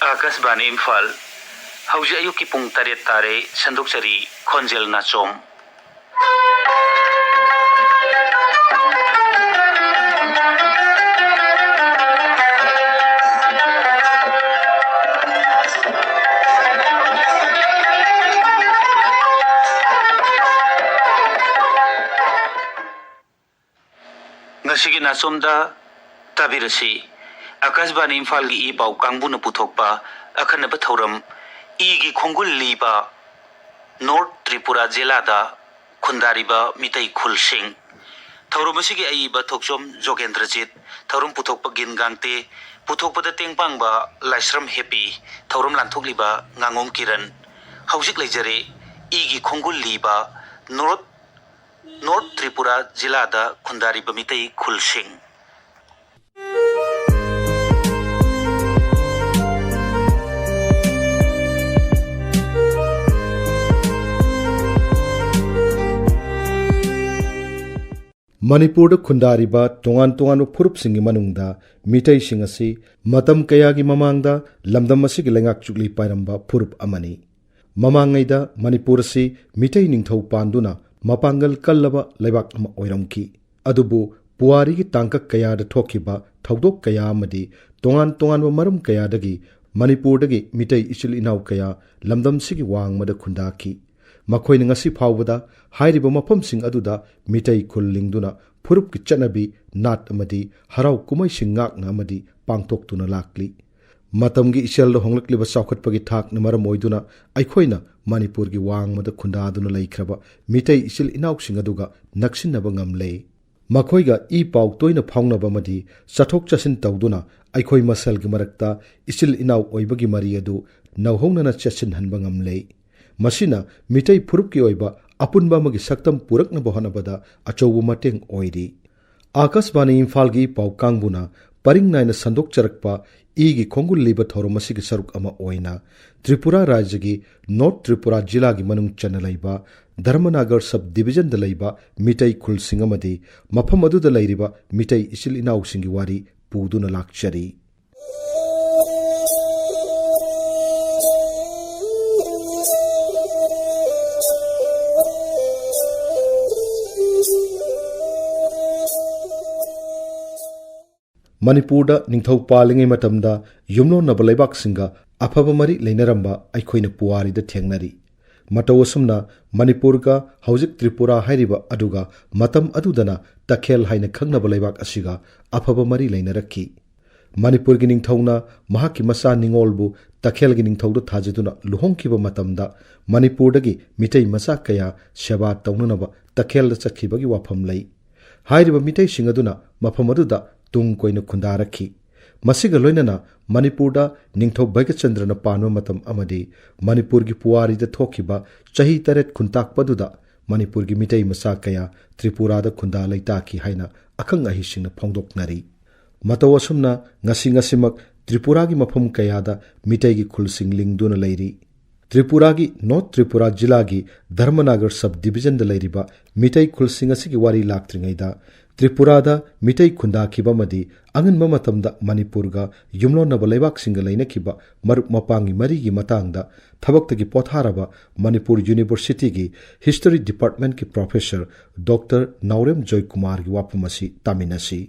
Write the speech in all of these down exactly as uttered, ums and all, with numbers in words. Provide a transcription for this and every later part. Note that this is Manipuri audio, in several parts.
ꯑꯥꯀꯥꯁꯕꯥꯅꯤ ꯏꯝꯐꯥꯜ꯫ ꯍꯧꯖꯤꯛ ꯑꯌꯨꯛꯀꯤ ꯄꯨꯡ ꯇꯔꯦꯠ ꯇꯥꯔꯦ꯫ ꯁꯟꯗꯣꯛꯆꯔꯤ ꯈꯣꯟꯖꯦꯜ ꯅꯥꯆꯣꯝ꯫ ꯉꯁꯤꯒꯤ ꯅꯥꯆꯣꯝꯗ ꯇꯥꯕꯤꯔꯁꯤ꯫ ꯑꯥꯀꯥꯁꯕꯥꯅꯤ ꯏꯝꯐꯥꯜꯒꯤ ꯏ ꯄꯥꯎ ꯀꯥꯡꯕꯨꯅ ꯄꯨꯊꯣꯛꯄ ꯑꯈꯟꯅꯕ ꯊꯧꯔꯝ, ꯏꯒꯤ ꯈꯣꯡꯒꯨꯜ ꯂꯤꯕ ꯅꯣꯔꯠ ꯇ꯭ꯔꯤꯄꯨꯔꯥ ꯖꯤꯂꯥꯗ ꯈꯨꯟꯗꯥꯔꯤꯕ ꯃꯤꯇꯩ ꯈꯨꯜꯁꯤꯡ꯫ ꯊꯧꯔꯝ ꯑꯁꯤꯒꯤ ꯑꯏꯕ ꯊꯣꯛꯆꯣꯝ ꯖꯣꯒꯦꯟꯗ꯭ꯔꯖꯤꯠ, ꯊꯧꯔꯝ ꯄꯨꯊꯣꯛꯄ ꯒꯤꯟ ꯒꯥꯡꯇꯦ, ꯄꯨꯊꯣꯛꯄꯗ ꯇꯦꯡꯄꯥꯡꯕ ꯂꯥꯏꯁ꯭ꯔꯝ ꯍꯦꯄꯤ, ꯊꯧꯔꯝ ꯂꯥꯟꯊꯣꯛꯂꯤꯕ ꯉꯥꯉꯣꯝ ꯀꯤꯔꯟ꯫ ꯍꯧꯖꯤꯛ ꯂꯩꯖꯔꯦ ꯏꯒꯤ ꯈꯣꯡꯒꯨꯜ ꯂꯤꯕ ꯅꯣꯔꯠ ꯅꯣꯔꯠ ꯇ꯭ꯔꯤꯄꯨꯔꯥ ꯖꯤꯂꯥꯗ ꯈꯨꯟꯗꯥꯔꯤꯕ ꯃꯤꯇꯩ ꯈꯨꯜꯁꯤꯡ꯫ ꯃꯅꯤꯄꯨꯔꯗ ꯈꯨꯟꯗꯥꯔꯤꯕ ꯇꯣꯉꯥꯟ ꯇꯣꯉꯥꯟꯕ ꯐꯨꯔꯨꯞꯁꯤꯡꯒꯤ ꯃꯅꯨꯡꯗ ꯃꯤꯇꯩꯁꯤꯡ ꯑꯁꯤ ꯃꯇꯝ ꯀꯌꯥꯒꯤ ꯃꯃꯥꯡꯗ ꯂꯝꯗꯝ ꯑꯁꯤꯒꯤ ꯂꯩꯉꯥꯛ ꯆꯨꯛꯂꯤ ꯄꯥꯏꯔꯝꯕ ꯐꯨꯔꯨꯞ ꯑꯃꯅꯤ꯫ ꯃꯃꯥꯡꯉꯩꯗ ꯃꯅꯤꯄꯨꯔ ꯑꯁꯤ ꯃꯤꯇꯩ ꯅꯤꯡꯊꯧ ꯄꯥꯟꯗꯨꯅ ꯃꯄꯥꯡꯒꯜ ꯀꯜꯂꯕ ꯂꯩꯕꯥꯛ ꯑꯃ ꯑꯣꯏꯔꯝꯈꯤ꯫ ꯑꯗꯨꯕꯨ ꯄꯨꯋꯥꯔꯤꯒꯤ ꯇꯥꯡꯀꯛ ꯀꯌꯥꯗ ꯊꯣꯛꯈꯤꯕ ꯊꯧꯗꯣꯛ ꯀꯌꯥ ꯑꯃꯗꯤ ꯇꯣꯉꯥꯟ ꯇꯣꯉꯥꯟꯕ ꯃꯔꯝ ꯀꯌꯥꯗꯒꯤ ꯃꯅꯤꯄꯨꯔꯗꯒꯤ ꯃꯤꯇꯩ ꯏꯆꯤꯜ ꯏꯅꯥꯎ ꯀꯌꯥ ꯂꯝꯗꯝꯁꯤꯒꯤ ꯋꯥꯡꯃꯗ ꯈꯨꯟꯗꯥꯈꯤ꯫ ꯃꯈꯣꯏꯅ ꯉꯁꯤ ꯐꯥꯎꯕꯗ ꯍꯥꯏꯔꯤꯕ ꯃꯐꯝꯁꯤꯡ ꯑꯗꯨꯗ ꯃꯤꯇꯩ ꯈꯨꯜ ꯂꯤꯡꯗꯨꯅ ꯐꯨꯔꯨꯞꯀꯤ ꯆꯠꯅꯕꯤ, ꯅꯥꯠ ꯑꯃꯗꯤ ꯍꯔꯥꯎ ꯀꯨꯝꯍꯩꯁꯤꯡ ꯉꯥꯛꯅ ꯑꯃꯗꯤ ꯄꯥꯡꯊꯣꯛꯇꯨꯅ ꯂꯥꯛꯂꯤ꯫ ꯃꯇꯝꯒꯤ ꯏꯆꯦꯜꯗ ꯍꯣꯡꯂꯛꯂꯤꯕ ꯆꯥꯎꯈꯠꯄꯒꯤ ꯊꯥꯛꯅ ꯃꯔꯝ ꯑꯣꯏꯗꯨꯅ ꯑꯩꯈꯣꯏꯅ ꯃꯅꯤꯄꯨꯔꯒꯤ ꯋꯥꯡꯃꯗ ꯈꯨꯟꯗꯥꯗꯨꯅ ꯂꯩꯈ꯭ꯔꯕ ꯃꯤꯇꯩ ꯏꯆꯤꯜ ꯏꯅꯥꯎꯁꯤꯡ ꯑꯗꯨꯒ ꯅꯛꯁꯤꯟꯅꯕ ꯉꯝꯂꯦ꯫ ꯃꯈꯣꯏꯒ ꯏ ꯄꯥꯎ ꯇꯣꯏꯅ ꯐꯥꯎꯅꯕ ꯑꯃꯗꯤ ꯆꯠꯊꯣꯛ ꯆꯠꯁꯤꯟ ꯇꯧꯗꯨꯅ ꯑꯩꯈꯣꯏ ꯃꯁꯦꯜꯒꯤ ꯃꯔꯛꯇ ꯏꯆꯤꯜ ꯏꯅꯥꯎ ꯑꯣꯏꯕꯒꯤ ꯃꯔꯤ ꯑꯗꯨ ꯅꯧꯍꯧꯅꯅ ꯆꯦꯠꯁꯤꯟꯍꯟꯕ ꯉꯝꯂꯦ꯫ ꯃꯁꯤꯅ ꯃꯤꯇꯩ ꯐꯨꯔꯨꯞꯀꯤ ꯑꯣꯏꯕ ꯑꯄꯨꯟꯕ ꯑꯃꯒꯤ ꯁꯛꯇꯝ ꯄꯨꯔꯛꯅꯕ ꯍꯣꯠꯅꯕꯗ ꯑꯆꯧꯕ ꯃꯇꯦꯡ ꯑꯣꯏꯔꯤ꯫ ꯑꯥꯀꯥꯁꯕꯥꯅꯤ ꯏꯝꯐꯥꯜꯒꯤ ꯄꯥꯎ ꯀꯥꯡꯕꯨꯅ ꯄꯔꯤꯡ ꯅꯥꯏꯅ ꯁꯟꯗꯣꯛꯆꯔꯛꯄ ꯏꯒꯤ ꯈꯣꯡꯒꯨꯜ ꯂꯤꯕ ꯊꯧꯔꯝ ꯑꯁꯤꯒꯤ ꯁꯔꯨꯛ ꯑꯃ ꯑꯣꯏꯅ ꯇ꯭ꯔꯤꯄꯨꯔꯥ ꯔꯥꯖ꯭ꯌꯒꯤ ꯅꯣꯔꯠ ꯇ꯭ꯔꯤꯄꯨꯔꯥ ꯖꯤꯂꯥꯒꯤ ꯃꯅꯨꯡ ꯆꯟꯅ ꯂꯩꯕ ꯙꯔꯃꯅꯥꯒꯔ ꯁꯕ ꯗꯤꯕꯤꯖꯟꯗ ꯂꯩꯕ ꯃꯤꯇꯩ ꯈꯨꯜꯁꯤꯡ ꯑꯃꯗꯤ ꯃꯐꯝ ꯑꯗꯨꯗ ꯂꯩꯔꯤꯕ ꯃꯤꯇꯩ ꯏꯆꯤꯜ ꯏꯅꯥꯎꯁꯤꯡꯒꯤ ꯋꯥꯔꯤ ꯄꯨꯗꯨꯅ ꯂꯥꯛꯆꯔꯤ꯫ ꯃꯅꯤꯄꯨꯔꯗ ꯅꯤꯡꯊꯧ ꯄꯥꯜꯂꯤꯉꯩ ꯃꯇꯝꯗ ꯌꯨꯝꯂꯣꯟꯅꯕ ꯂꯩꯕꯥꯛꯁꯤꯡꯒ ꯑꯐꯕ ꯃꯔꯤ ꯂꯩꯅꯔꯝꯕ ꯑꯩꯈꯣꯏꯅ ꯄꯨꯋꯥꯔꯤꯗ ꯊꯦꯡꯅꯔꯤ꯫ ꯃꯇꯧ ꯑꯁꯨꯝꯅ ꯃꯅꯤꯄꯨꯔꯒ ꯍꯧꯖꯤꯛ ꯇ꯭ꯔꯤꯄꯨꯔꯥ ꯍꯥꯏꯔꯤꯕ ꯑꯗꯨꯒ ꯃꯇꯝ ꯑꯗꯨꯗꯅ ꯇꯈꯦꯜ ꯍꯥꯏꯅ ꯈꯪꯅꯕ ꯂꯩꯕꯥꯛ ꯑꯁꯤꯒ ꯑꯐꯕ ꯃꯔꯤ ꯂꯩꯅꯔꯛꯈꯤ꯫ ꯃꯅꯤꯄꯨꯔꯒꯤ ꯅꯤꯡꯊꯧꯅ ꯃꯍꯥꯛꯀꯤ ꯃꯆꯥ ꯅꯤꯉꯣꯜꯕꯨ ꯇꯈꯦꯜꯒꯤ ꯅꯤꯡꯊꯧꯗ ꯊꯥꯖꯗꯨꯅ ꯂꯨꯍꯣꯡꯈꯤꯕ ꯃꯇꯝꯗ ꯃꯅꯤꯄꯨꯔꯗꯒꯤ ꯃꯤꯇꯩ ꯃꯆꯥ ꯀꯌꯥ ꯁꯦꯕꯥ ꯇꯧꯅꯅꯕ ꯇꯈꯦꯜꯗ ꯆꯠꯈꯤꯕꯒꯤ ꯋꯥꯐꯝ ꯂꯩ꯫ ꯍꯥꯏꯔꯤꯕ ꯃꯤꯇꯩꯁꯤꯡ ꯑꯗꯨꯅ ꯃꯐꯝ ꯑꯗꯨꯗ ꯇꯨꯡ ꯀꯣꯏꯅ ꯈꯨꯟꯗꯥꯔꯛꯈꯤ꯫ ꯃꯁꯤꯒ ꯂꯣꯏꯅꯅ ꯃꯅꯤꯄꯨꯔꯗ ꯅꯤꯡꯊꯧ ꯚꯩꯒꯆꯟꯗ꯭ꯔꯅ ꯄꯥꯟꯕ ꯃꯇꯝ ꯑꯃꯗꯤ ꯃꯅꯤꯄꯨꯔꯒꯤ ꯄꯨꯋꯥꯔꯤꯗ ꯊꯣꯛꯈꯤꯕ ꯆꯍꯤ ꯇꯔꯦꯠ ꯈꯨꯟꯇꯥꯛꯄ ꯑꯗꯨꯗ ꯃꯅꯤꯄꯨꯔꯒꯤ ꯃꯤꯇꯩ ꯃꯆꯥ ꯀꯌꯥ ꯇ꯭ꯔꯤꯄꯨꯔꯥꯗ ꯈꯨꯟꯗꯥ ꯂꯩꯇꯥꯈꯤ ꯍꯥꯏꯅ ꯑꯈꯪ ꯑꯍꯩꯁꯤꯡꯅ ꯐꯣꯡꯗꯣꯛꯅꯔꯤ꯫ ꯃꯇꯧ ꯑꯁꯨꯝꯅ ꯉꯁꯤ ꯉꯁꯤꯃꯛ ꯇ꯭ꯔꯤꯄꯨꯔꯥꯒꯤ ꯃꯐꯝ ꯀꯌꯥꯗ ꯃꯤꯇꯩꯒꯤ ꯈꯨꯜꯁꯤꯡ ꯂꯤꯡꯗꯨꯅ ꯂꯩꯔꯤ꯫ ꯇ꯭ꯔꯤꯄꯨꯔꯥꯒꯤ ꯅꯣꯔꯠ ꯇ꯭ꯔꯤꯄꯨꯔꯥ ꯖꯤꯂꯥꯒꯤ ꯙꯔꯃꯅꯥꯒꯔ ꯁꯕ ꯗꯤꯕꯤꯖꯟꯗ ꯂꯩꯔꯤꯕ ꯃꯤꯇꯩ ꯈꯨꯜꯁꯤꯡ ꯑꯁꯤꯒꯤ ꯋꯥꯔꯤ ꯂꯥꯛꯇ꯭ꯔꯤꯉꯩꯗ ꯇ꯭ꯔꯤꯄꯨꯔꯥꯗ ꯃꯤꯇꯩ ꯈꯨꯟꯗꯥꯈꯤꯕ ꯑꯃꯗꯤ ꯑꯉꯟꯕ ꯃꯇꯝꯗ ꯃꯅꯤꯄꯨꯔꯒ ꯌꯨꯝꯂꯣꯟꯅꯕ ꯂꯩꯕꯥꯛꯁꯤꯡꯒ ꯂꯩꯅꯈꯤꯕ ꯃꯔꯨꯞ ꯃꯄꯥꯡꯒꯤ ꯃꯔꯤꯒꯤ ꯃꯇꯥꯡꯗ ꯊꯕꯛꯇꯒꯤ ꯄꯣꯊꯥꯔꯕ ꯃꯅꯤꯄꯨꯔ ꯌꯨꯅꯤꯚꯔꯁꯤꯇꯤꯒꯤ ꯍꯤꯁꯇꯣꯔꯤ ꯗꯤꯄꯥꯔꯠꯃꯦꯟꯠꯀꯤ ꯄ꯭ꯔꯣꯐꯦꯁꯔ ꯗꯣꯛꯇꯔ ꯅꯥꯎꯔꯦꯝ ꯖꯣꯏꯀꯨꯃꯥꯔꯒꯤ ꯋꯥꯐꯝ ꯑꯁꯤ ꯇꯥꯃꯤꯟꯅꯁꯤ꯫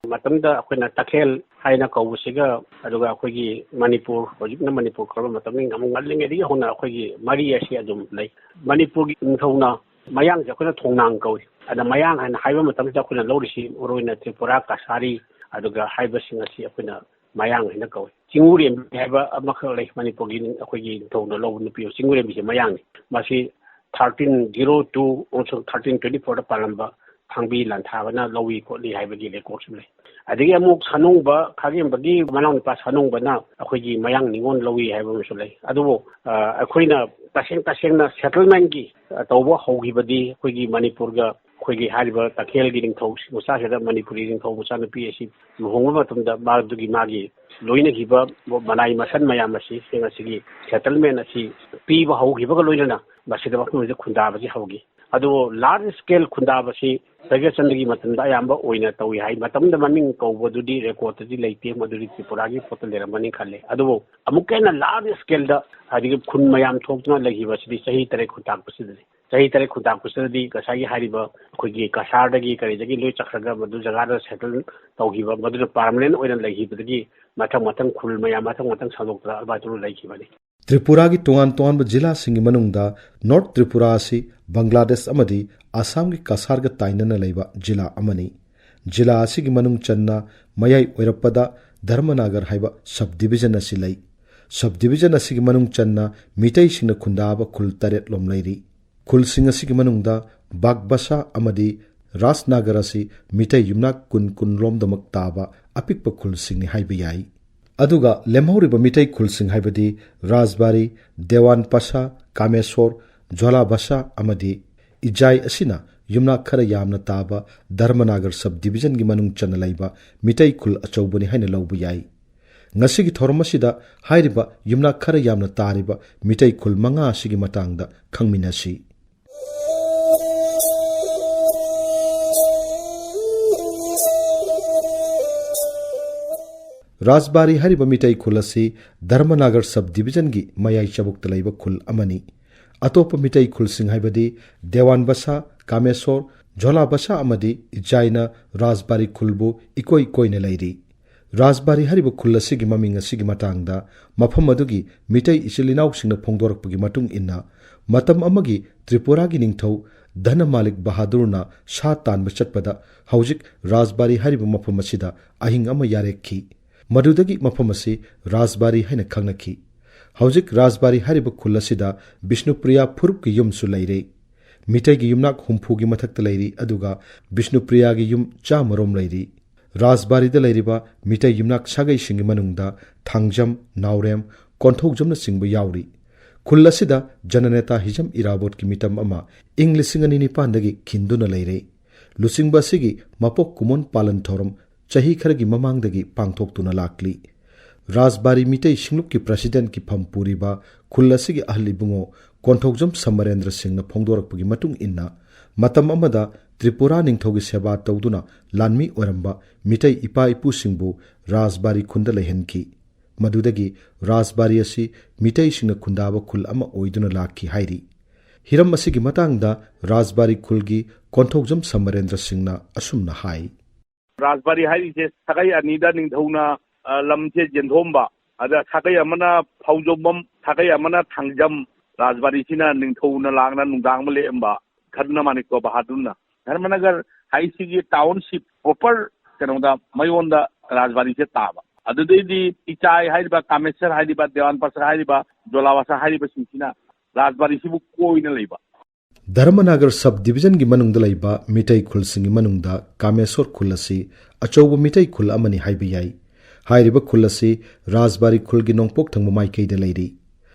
ꯃꯇꯝꯗ ꯑꯩꯈꯣꯏꯅ ꯇꯈꯦꯜ ꯍꯥꯏꯅ ꯀꯧꯕꯁꯤꯒ ꯑꯗꯨꯒ ꯑꯩꯈꯣꯏꯒꯤ ꯃꯅꯤꯄꯨꯔ, ꯍꯧꯖꯤꯛꯅ ꯃꯅꯤꯄꯨꯔ ꯀꯧꯔꯕ ꯃꯇꯝꯅꯤ, ꯌꯥꯝ ꯉꯜꯂꯤꯉꯩꯗꯒꯤ ꯍꯧꯅ ꯑꯩꯈꯣꯏꯒꯤ ꯃꯔꯤ ꯑꯁꯤ ꯑꯗꯨꯝ ꯂꯩ꯫ ꯃꯅꯤꯄꯨꯔꯒꯤ ꯅꯤꯡꯊꯧꯅ ꯃꯌꯥꯡꯁꯦ ꯑꯩꯈꯣꯏꯅ ꯊꯣꯡꯅꯥꯡ ꯀꯧꯏ꯫ ꯑꯗ ꯃꯌꯥꯡ ꯍꯥꯏꯅ ꯍꯥꯏꯕ ꯃꯇꯝꯁꯤꯗ ꯑꯩꯈꯣꯏꯅ ꯂꯧꯔꯤꯁꯤ ꯃꯔꯨꯑꯣꯏꯅ ꯇ꯭ꯔꯤꯄꯨꯔꯥ, ꯀꯁꯥꯔꯤ, ꯑꯗꯨꯒ ꯍꯥꯏꯕꯁꯤꯡ ꯑꯁꯤ ꯑꯩꯈꯣꯏꯅ ꯃꯌꯥꯡ ꯍꯥꯏꯅ ꯀꯧꯏ꯫ ꯆꯤꯡꯉꯨꯔꯦꯝꯕꯤ ꯍꯥꯏꯕ ꯑꯃꯈꯛ ꯂꯩ, ꯃꯅꯤꯄꯨꯔꯒꯤ ꯑꯩꯈꯣꯏꯒꯤ ꯅꯤꯡꯊꯧꯅ ꯂꯧꯕ ꯅꯨꯄꯤ, ꯆꯤꯡꯉꯨꯔꯦꯝꯕꯤꯁꯦ ꯃꯌꯥꯡꯅꯤ꯫ ꯃꯁꯤ ꯊꯥꯔꯇꯤꯟ ꯖꯤꯔꯣ ꯇꯨ ꯑꯃꯁꯨꯡ ꯊꯥꯔꯇꯤꯟ ꯇ꯭ꯋꯦꯟꯇꯤ ꯐꯣꯔꯗ ꯄꯥꯜꯂꯝꯕ ꯊꯥꯡꯕꯤ ꯂꯥꯟꯊꯥꯕꯅ ꯂꯧꯏ ꯈꯣꯠꯂꯤ ꯍꯥꯏꯕꯒꯤ ꯔꯦꯀꯣꯔꯠꯁꯨ ꯂꯩ꯫ ꯑꯗꯒꯤ ꯑꯃꯨꯛ ꯁꯥꯅꯣꯡꯕ ꯈꯥꯒꯦꯝꯕꯒꯤ ꯃꯅꯥꯎꯅꯨꯄꯥ ꯁꯥꯅꯣꯡꯕꯅ ꯑꯩꯈꯣꯏꯒꯤ ꯃꯌꯥꯡ ꯅꯤꯉꯣꯜ ꯂꯧꯏ ꯍꯥꯏꯕ ꯑꯃꯁꯨ ꯂꯩ꯫ ꯑꯗꯨꯕꯨ, ꯑ, ꯑꯩꯈꯣꯏꯅ ꯇꯁꯦꯡ ꯇꯁꯦꯡꯅ ꯁꯦꯇꯜꯃꯦꯟꯒꯤ, ꯑ, ꯇꯧꯕ ꯍꯧꯈꯤꯕꯗꯤ ꯑꯩꯈꯣꯏꯒꯤ ꯃꯅꯤꯄꯨꯔꯒ ꯑꯩꯈꯣꯏꯒꯤ ꯍꯥꯏꯔꯤꯕ ꯇꯈꯦꯜꯒꯤ ꯅꯤꯡꯊꯧ ꯃꯆꯥꯁꯤꯗ ꯃꯅꯤꯄꯨꯔꯤ ꯅꯤꯡꯊꯧ ꯃꯆꯥꯅꯨꯄꯤ ꯑꯁꯤ ꯂꯨꯍꯣꯡꯕ ꯃꯇꯝꯗ ꯃꯥꯗꯨꯒꯤ ꯃꯥꯒꯤ ꯂꯣꯏꯅꯈꯤꯕ ꯃꯅꯥꯏ ꯃꯁꯟ ꯃꯌꯥꯝ ꯑꯁꯤ ꯁꯤꯡ ꯑꯁꯤꯒꯤ ꯁꯦꯇꯜꯃꯦꯟ ꯑꯁꯤ ꯄꯤꯕ ꯍꯧꯈꯤꯕꯒ ꯂꯣꯏꯅꯅ ꯃꯁꯤꯗ ꯃꯐꯝ ꯑꯁꯤꯗ ꯈꯨꯟꯗꯥꯕꯁꯤ ꯍꯧꯈꯤ꯫ ꯑꯗꯨꯕꯨ ꯂꯥꯔꯖ ꯁ꯭ꯀꯦꯜ ꯈꯨꯟꯗꯥꯕꯁꯤ ꯚꯩꯒ꯭ꯌꯆꯟꯗ꯭ꯔꯒꯤ ꯃꯇꯝꯗ ꯑꯌꯥꯝꯕ ꯑꯣꯏꯅ ꯇꯧꯏ ꯍꯥꯏ꯫ ꯃꯇꯝꯗ ꯃꯃꯤꯡ ꯀꯧꯕꯗꯨꯗꯤ ꯔꯦꯀꯣꯔꯠꯇꯗꯤ ꯂꯩꯇꯦ, ꯃꯗꯨꯗꯤ ꯇ꯭ꯔꯤꯄꯨꯔꯥꯒꯤ ꯄꯣꯠꯇ ꯂꯩꯔꯝꯃꯅꯤ ꯈꯜꯂꯦ꯫ ꯑꯗꯨꯕꯨ ꯑꯃꯨꯛꯀ ꯍꯦꯟꯅ ꯂꯥꯔꯖ ꯁ꯭ꯀꯦꯜꯗ ꯍꯥꯏꯗꯤ ꯈꯨꯟ ꯃꯌꯥꯝ ꯊꯣꯛꯇꯨꯅ ꯂꯩꯈꯤꯕ ꯑꯁꯤꯗꯤ ꯆꯍꯤ ꯇꯔꯦꯠ ꯈꯨꯟꯇꯥꯛꯄꯁꯤꯗꯅꯤ꯫ ꯆꯍꯤ ꯇꯔꯦꯠ ꯈꯨꯟꯇꯥꯛꯄꯁꯤꯗꯗꯤ ꯉꯁꯥꯏꯒꯤ ꯍꯥꯏꯔꯤꯕ ꯑꯩꯈꯣꯏꯒꯤ ꯀꯁꯥꯔꯗꯒꯤ ꯀꯔꯤꯗꯒꯤ ꯂꯣꯏ ꯆꯠꯈ꯭ꯔꯒ ꯃꯗꯨ ꯖꯒꯥꯗ ꯁꯦꯇꯜ ꯇꯧꯈꯤꯕ, ꯃꯗꯨꯅ ꯄꯥꯔꯃꯅꯦꯟ ꯑꯣꯏꯅ ꯂꯩꯈꯤꯕꯗꯒꯤ ꯃꯊꯪ ꯃꯊꯪ ꯈꯨꯜ ꯃꯌꯥꯝ ꯃꯊꯪ ꯃꯊꯪ ꯁꯟꯗꯣꯛꯇꯅ ꯑꯗꯨꯃꯥꯏꯅ ꯇꯧꯔꯒ ꯂꯩꯈꯤꯕꯅꯤ꯫ ꯇ꯭ꯔꯤꯄꯨꯔꯥꯒꯤ ꯇꯣꯉꯥꯟ ꯇꯣꯉꯥꯟꯕ ꯖꯤꯂꯥꯁꯤꯡꯒꯤ ꯃꯅꯨꯡꯗ ꯅꯣꯔꯠ ꯇ꯭ꯔꯤꯄꯨꯔꯥ ꯑꯁꯤ ꯕꯪꯒ꯭ꯂꯥꯗꯦꯁ ꯑꯃꯗꯤ ꯑꯁꯥꯝꯒꯤ ꯀꯁꯥꯔꯒ ꯇꯥꯏꯅꯅ ꯂꯩꯕ ꯖꯤꯂꯥ ꯑꯃꯅꯤ꯫ ꯖꯤꯂꯥ ꯑꯁꯤꯒꯤ ꯃꯅꯨꯡ ꯆꯟꯅ ꯃꯌꯥꯏ ꯑꯣꯏꯔꯞꯄꯗ ꯙꯔꯃꯅꯥꯒꯔ ꯍꯥꯏꯕ ꯁꯕ ꯗꯤꯕꯤꯖꯟ ꯑꯁꯤ ꯂꯩ꯫ ꯁꯕ ꯗꯤꯕꯤꯖꯟ ꯑꯁꯤꯒꯤ ꯃꯅꯨꯡ ꯆꯟꯅ ꯃꯤꯇꯩꯁꯤꯡꯅ ꯈꯨꯟꯗꯥꯕ ꯈꯨꯜ ꯇꯔꯦꯠ ꯂꯣꯝ ꯂꯩꯔꯤ꯫ ꯈꯨꯜꯁꯤꯡ ꯑꯁꯤꯒꯤ ꯃꯅꯨꯡꯗ ꯕꯥꯒꯕꯁꯥ ꯑꯃꯗꯤ ꯔꯥꯖꯅꯥꯒꯔ ꯑꯁꯤ ꯃꯤꯇꯩ ꯌꯨꯝꯅꯥꯛ ꯀꯨꯟ ꯀꯨꯟ ꯂꯣꯝꯗꯃꯛ ꯇꯥꯕ ꯑꯄꯤꯛꯄ ꯈꯨꯜꯁꯤꯡꯅꯤ ꯍꯥꯏꯕ ꯌꯥꯏ꯫ ꯑꯗꯨꯒ ꯂꯦꯝꯍꯧꯔꯤꯕ ꯃꯤꯇꯩ ꯈꯨꯜꯁꯤꯡ ꯍꯥꯏꯕꯗꯤ ꯔꯥꯖꯕꯥꯔꯤ, ꯗꯦꯋꯥꯟ ꯄꯁꯥ, ꯀꯥꯃꯦꯁꯣꯔ, ꯖꯣꯂꯥ ꯕꯁꯥ ꯑꯃꯗꯤ ꯏꯖꯥꯏ ꯑꯁꯤꯅ ꯌꯨꯝꯅꯥꯛ ꯈꯔ ꯌꯥꯝꯅ ꯇꯥꯕ ꯙꯔꯃꯅꯥꯒꯔ ꯁꯕ ꯗꯤꯕꯤꯖꯟꯒꯤ ꯃꯅꯨꯡ ꯆꯟꯅ ꯂꯩꯕ ꯃꯤꯇꯩ ꯈꯨꯜ ꯑꯆꯧꯕꯅꯤ ꯍꯥꯏꯅ ꯂꯧꯕ ꯌꯥꯏ꯫ ꯉꯁꯤꯒꯤ ꯊꯧꯔꯝ ꯑꯁꯤꯗ ꯍꯥꯏꯔꯤꯕ ꯌꯨꯝꯅꯥꯛ ꯈꯔ ꯌꯥꯝꯅ ꯇꯥꯔꯤꯕ ꯃꯤꯇꯩ ꯈꯨꯜ ꯃꯉꯥ ꯑꯁꯤꯒꯤ ꯃꯇꯥꯡꯗ ꯈꯪꯃꯤꯟꯅꯁꯤ꯫ ꯔꯥꯖꯕꯥꯔꯤ ꯍꯥꯏꯔꯤꯕ ꯃꯤꯇꯩ ꯈꯨꯜ ꯑꯁꯤ ꯙꯔꯃꯅꯥꯒꯔ ꯁꯕ ꯗꯤꯕꯤꯖꯟꯒꯤ ꯃꯌꯥꯏ ꯆꯕꯨꯛꯇ ꯂꯩꯕ ꯈꯨꯜ ꯑꯃꯅꯤ꯫ ꯑꯇꯣꯞꯄ ꯃꯤꯇꯩ ꯈꯨꯜꯁꯤꯡ ꯍꯥꯏꯕꯗꯤ ꯗꯦꯋꯥꯟ ꯕꯁꯥ, ꯀꯥꯃꯦꯁꯣꯔ, ꯖꯣꯂꯥ ꯕꯁꯥ ꯑꯃꯗꯤ ꯏꯖꯥꯏꯅ ꯔꯥꯖꯕꯥꯔꯤ ꯈꯨꯜꯕꯨ ꯏꯀꯣꯏ ꯀꯣꯏꯅ ꯂꯩꯔꯤ꯫ ꯔꯥꯖꯕꯥꯔꯤ ꯍꯥꯏꯔꯤꯕ ꯈꯨꯜ ꯑꯁꯤꯒꯤ ꯃꯃꯤꯡ ꯑꯁꯤꯒꯤ ꯃꯇꯥꯡꯗ ꯃꯐꯝ ꯑꯗꯨꯒꯤ ꯃꯤꯇꯩ ꯏꯆꯤꯜ ꯏꯅꯥꯎꯁꯤꯡꯅ ꯐꯣꯡꯗꯣꯔꯛꯄꯒꯤ ꯃꯇꯨꯡ ꯏꯟꯅ, ꯃꯇꯝ ꯑꯃꯒꯤ ꯇ꯭ꯔꯤꯄꯨꯔꯥꯒꯤ ꯅꯤꯡꯊꯧ ꯙꯅꯃꯥꯂꯤꯛ ꯕꯍꯥꯗꯨꯔꯅ ꯁꯥ ꯇꯥꯟꯕ ꯆꯠꯄꯗ ꯍꯧꯖꯤꯛ ꯔꯥꯖꯕꯥꯔꯤ ꯍꯥꯏꯔꯤꯕ ꯃꯐꯝ ꯑꯁꯤꯗ ꯑꯍꯤꯡ ꯑꯃ ꯌꯥꯔꯦꯛꯈꯤ꯫ ꯃꯗꯨꯗꯒꯤ ꯃꯐꯝ ꯑꯁꯤ ꯔꯥꯖꯕꯥꯔꯤ ꯍꯥꯏꯅ ꯈꯪꯅꯈꯤ꯫ ꯍꯧꯖꯤꯛ ꯔꯥꯖꯕꯥꯔꯤ ꯍꯥꯏꯔꯤꯕ ꯈꯨꯜ ꯑꯁꯤꯗ ꯕꯤꯁꯅꯨꯄ꯭ꯔꯤꯌꯥ ꯐꯨꯔꯨꯞꯀꯤ ꯌꯨꯝꯁꯨ ꯂꯩꯔꯦ꯫ ꯃꯤꯇꯩꯒꯤ ꯌꯨꯝꯅꯥꯛ ꯍꯨꯝꯐꯨꯒꯤ ꯃꯊꯛꯇ ꯂꯩꯔꯤ, ꯑꯗꯨꯒ ꯕꯤꯁꯅꯨꯄ꯭ꯔꯤꯌꯥꯒꯤ ꯌꯨꯝ ꯆꯥꯝꯃꯔꯣꯝ ꯂꯩꯔꯤ꯫ ꯔꯥꯖꯕꯥꯔꯤꯗ ꯂꯩꯔꯤꯕ ꯃꯤꯇꯩ ꯌꯨꯝꯅꯥꯛ ꯁꯥꯒꯩꯁꯤꯡꯒꯤ ꯃꯅꯨꯡꯗ ꯊꯥꯡꯖꯝ, ꯅꯥꯎꯔꯦꯝ, ꯀꯣꯟꯊꯧꯖꯝꯅꯆꯤꯡꯕ ꯌꯥꯎꯔꯤ꯫ ꯈꯨꯜ ꯑꯁꯤꯗ ꯖꯅꯅꯦꯇꯥ ꯍꯤꯖꯝ ꯏꯔꯥꯕꯣꯠꯀꯤ ꯃꯤꯇꯝ ꯑꯃ ꯏꯪ ꯂꯤꯁꯤꯡ ꯑꯅꯤ ꯅꯤꯄꯥꯟꯗꯒꯤ ꯈꯤꯟꯗꯨꯅ ꯂꯩꯔꯦ꯫ ꯂꯨꯆꯤꯡꯕ ꯑꯁꯤꯒꯤ ꯃꯄꯣꯛ ꯀꯨꯝꯑꯣꯟ ꯄꯥꯂꯟ ꯊꯧꯔꯝ ꯆꯍꯤ ꯈꯔꯒꯤ ꯃꯃꯥꯡꯗꯒꯤ ꯄꯥꯡꯊꯣꯛꯇꯨꯅ ꯂꯥꯛꯂꯤ꯫ ꯔꯥꯖꯕꯥꯔꯤ ꯃꯤꯇꯩ ꯁꯤꯡꯂꯨꯞꯀꯤ ꯄ꯭ꯔꯁꯤꯗꯦꯟꯠꯀꯤ ꯐꯝ ꯄꯨꯔꯤꯕ ꯈꯨꯜ ꯑꯁꯤꯒꯤ ꯑꯍꯜ ꯏꯕꯨꯡꯉꯣ ꯀꯣꯟꯊꯧꯖꯝ ꯁꯃꯔꯦꯟꯗ꯭ꯔ ꯁꯤꯡꯅ ꯐꯣꯡꯗꯣꯔꯛꯄꯒꯤ ꯃꯇꯨꯡ ꯏꯟꯅ, ꯃꯇꯝ ꯑꯃꯗ ꯇ꯭ꯔꯤꯄꯨꯔꯥ ꯅꯤꯡꯊꯧꯒꯤ ꯁꯦꯕꯥ ꯇꯧꯗꯨꯅ ꯂꯥꯟꯃꯤ ꯑꯣꯏꯔꯝꯕ ꯃꯤꯇꯩ ꯏꯄꯥ ꯏꯄꯨꯁꯤꯡꯕꯨ ꯔꯥꯖꯕꯥꯔꯤ ꯈꯨꯟꯗ ꯂꯩꯍꯟꯈꯤ꯫ ꯃꯗꯨꯗꯒꯤ ꯔꯥꯖꯕꯥꯔꯤ ꯑꯁꯤ ꯃꯤꯇꯩꯁꯤꯡꯅ ꯈꯨꯟꯗꯥꯕ ꯈꯨꯜ ꯑꯃ ꯑꯣꯏꯗꯨꯅ ꯂꯥꯛꯈꯤ ꯍꯥꯏꯔꯤ꯫ ꯍꯤꯔꯝ ꯑꯁꯤꯒꯤ ꯃꯇꯥꯡꯗ ꯔꯥꯖꯕꯥꯔꯤ ꯈꯨꯜꯒꯤ ꯀꯣꯟꯊꯧꯖꯝ ꯁꯃꯔꯦꯟꯗ꯭ꯔ ꯁꯤꯡꯅ ꯑꯁꯨꯝꯅ ꯍꯥꯏ꯫ ꯔꯥꯖꯕꯥꯔꯤ ꯍꯥꯏꯔꯤꯁꯦ ꯁꯥꯒꯩ ꯑꯅꯤꯗ ꯅꯤꯡꯊꯧꯅ, ꯑ, ꯂꯝꯁꯦ ꯌꯦꯟꯊꯣꯛꯑꯝꯕ, ꯑꯗ ꯁꯥꯒꯩ ꯑꯃꯅ ꯐꯥꯎꯖꯣꯝꯕꯝ, ꯁꯥꯒꯩ ꯑꯃꯅ ꯊꯥꯡꯖꯝ, ꯔꯥꯖꯕꯥꯔꯤꯁꯤꯅ ꯅꯤꯡꯊꯧꯅ ꯂꯥꯛꯅ ꯅꯨꯡꯗꯥꯡ ꯑꯃ ꯂꯦꯛꯑꯝꯕ, ꯙꯔꯃ ꯃꯥꯅꯤꯛꯀꯣ ꯕꯍꯥꯗꯨꯔꯅ꯫ ꯙꯔꯃꯅꯒꯔ ꯍꯥꯏꯁꯤꯒꯤ township proper ꯀꯩꯅꯣꯗ, ꯃꯌꯣꯟꯗ ꯔꯥꯖꯕꯥꯔꯤꯁꯦ ꯇꯥꯕ꯫ ꯑꯗꯨꯗꯩꯗꯤ ꯏꯆꯥꯏ ꯍꯥꯏꯔꯤꯕ, ꯀꯥꯃꯦꯁꯔ ꯍꯥꯏꯔꯤꯕ, ꯗꯦꯋꯥꯟ ꯄꯁꯔ ꯍꯥꯏꯔꯤꯕ, ꯖꯣꯂꯥꯋꯥꯁꯥ ꯍꯥꯏꯔꯤꯕꯁꯤꯡꯁꯤꯅ ꯔꯥꯖꯕꯥꯔꯤꯁꯤꯕꯨ ꯀꯣꯏꯅ ꯂꯩꯕ꯫ ꯙꯔꯃꯅꯒꯔ sub divisionꯒꯤ ꯃꯅꯨꯡꯗ ꯂꯩꯕ ꯃꯤꯇꯩ ꯈꯨꯜꯁꯤꯡꯒꯤ ꯃꯅꯨꯡꯗ ꯀꯥꯃꯦꯁꯣꯔ ꯈꯨꯜ ꯑꯁꯤ ꯑꯆꯧꯕ ꯃꯤꯇꯩ ꯈꯨꯜ ꯑꯃꯅꯤ ꯍꯥꯏꯕ ꯌꯥꯏ꯫ ꯍꯥꯏꯔꯤꯕ ꯈꯨꯜ ꯑꯁꯤ ꯔꯥꯖꯕꯥꯔꯤ ꯈꯨꯜꯒꯤ ꯅꯣꯡꯄꯣꯛ ꯊꯪꯕ ꯃꯥꯏꯀꯩꯗ ꯂꯩꯔꯤ꯫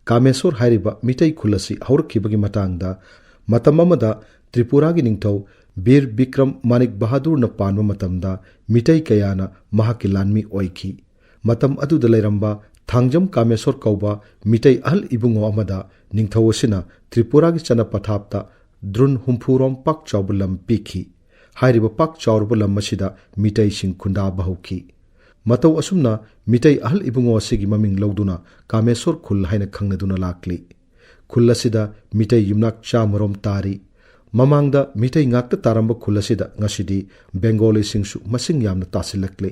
ꯀꯥꯃꯦꯁꯣꯔ ꯍꯥꯏꯔꯤꯕ ꯃꯤꯇꯩ ꯈꯨꯜ ꯑꯁꯤ ꯍꯧꯔꯛꯈꯤꯕꯒꯤ ꯃꯇꯥꯡꯗ ꯃꯇꯝ ꯑꯃꯗ ꯇ꯭ꯔꯤꯄꯨꯔꯥꯒꯤ ꯅꯤꯡꯊꯧ ꯕꯤꯔ ꯕꯤꯀ꯭ꯔꯝ ꯃꯥꯅꯤꯛ ꯕꯍꯥꯗꯨꯔꯅ ꯄꯥꯟꯕ ꯃꯇꯝꯗ ꯃꯤꯇꯩ ꯀꯌꯥꯅ ꯃꯍꯥꯛꯀꯤ ꯂꯥꯟꯃꯤ ꯑꯣꯏꯈꯤ꯫ ꯃꯇꯝ ꯑꯗꯨꯗ ꯂꯩꯔꯝꯕ ꯊꯥꯡꯖꯝ ꯀꯥꯃꯦꯁꯣꯔ ꯀꯧꯕ ꯃꯤꯇꯩ ꯑꯍꯜ ꯏꯕꯨꯡꯉꯣ ꯑꯃꯗ ꯅꯤꯡꯊꯧ ꯑꯁꯤꯅ ꯇ꯭ꯔꯤꯄꯨꯔꯥꯒꯤ ꯆꯠꯅ ꯄꯊꯥꯞꯇ ꯗ꯭ꯔꯨꯟ ꯍꯨꯝꯐꯨꯔꯣꯝ ꯄꯥꯛ ꯆꯥꯎꯕ ꯂꯝ ꯄꯤꯈꯤ꯫ ꯍꯥꯏꯔꯤꯕ ꯄꯥꯛ ꯆꯥꯎꯔꯕ ꯂꯝ ꯑꯁꯤꯗ ꯃꯤꯇꯩꯁꯤꯡ ꯈꯨꯟꯗꯥꯕ ꯍꯧꯈꯤ꯫ ꯃꯇꯧ ꯑꯁꯨꯝꯅ ꯃꯤꯇꯩ ꯑꯍꯜ ꯏꯕꯨꯡꯉꯣ ꯑꯁꯤꯒꯤ ꯃꯃꯤꯡ ꯂꯧꯗꯨꯅ ꯀꯥꯃꯦꯁꯣꯔ ꯈꯨꯜ ꯍꯥꯏꯅ ꯈꯪꯅꯗꯨꯅ ꯂꯥꯛꯂꯤ꯫ ꯈꯨꯜ ꯑꯁꯤꯗ ꯃꯤꯇꯩ ꯌꯨꯝꯅꯥꯛ ꯆꯥꯃꯔꯣꯝ ꯇꯥꯔꯤ꯫ ꯃꯃꯥꯡꯗ ꯃꯤꯇꯩ ꯉꯥꯛꯇ ꯇꯥꯔꯝꯕ ꯈꯨꯜ ꯑꯁꯤꯗ ꯉꯁꯤꯗꯤ ꯕꯦꯡꯒꯣꯂꯤꯁꯤꯡꯁꯨ ꯃꯁꯤꯡ ꯌꯥꯝꯅ ꯇꯥꯁꯤꯜꯂꯛꯂꯤ꯫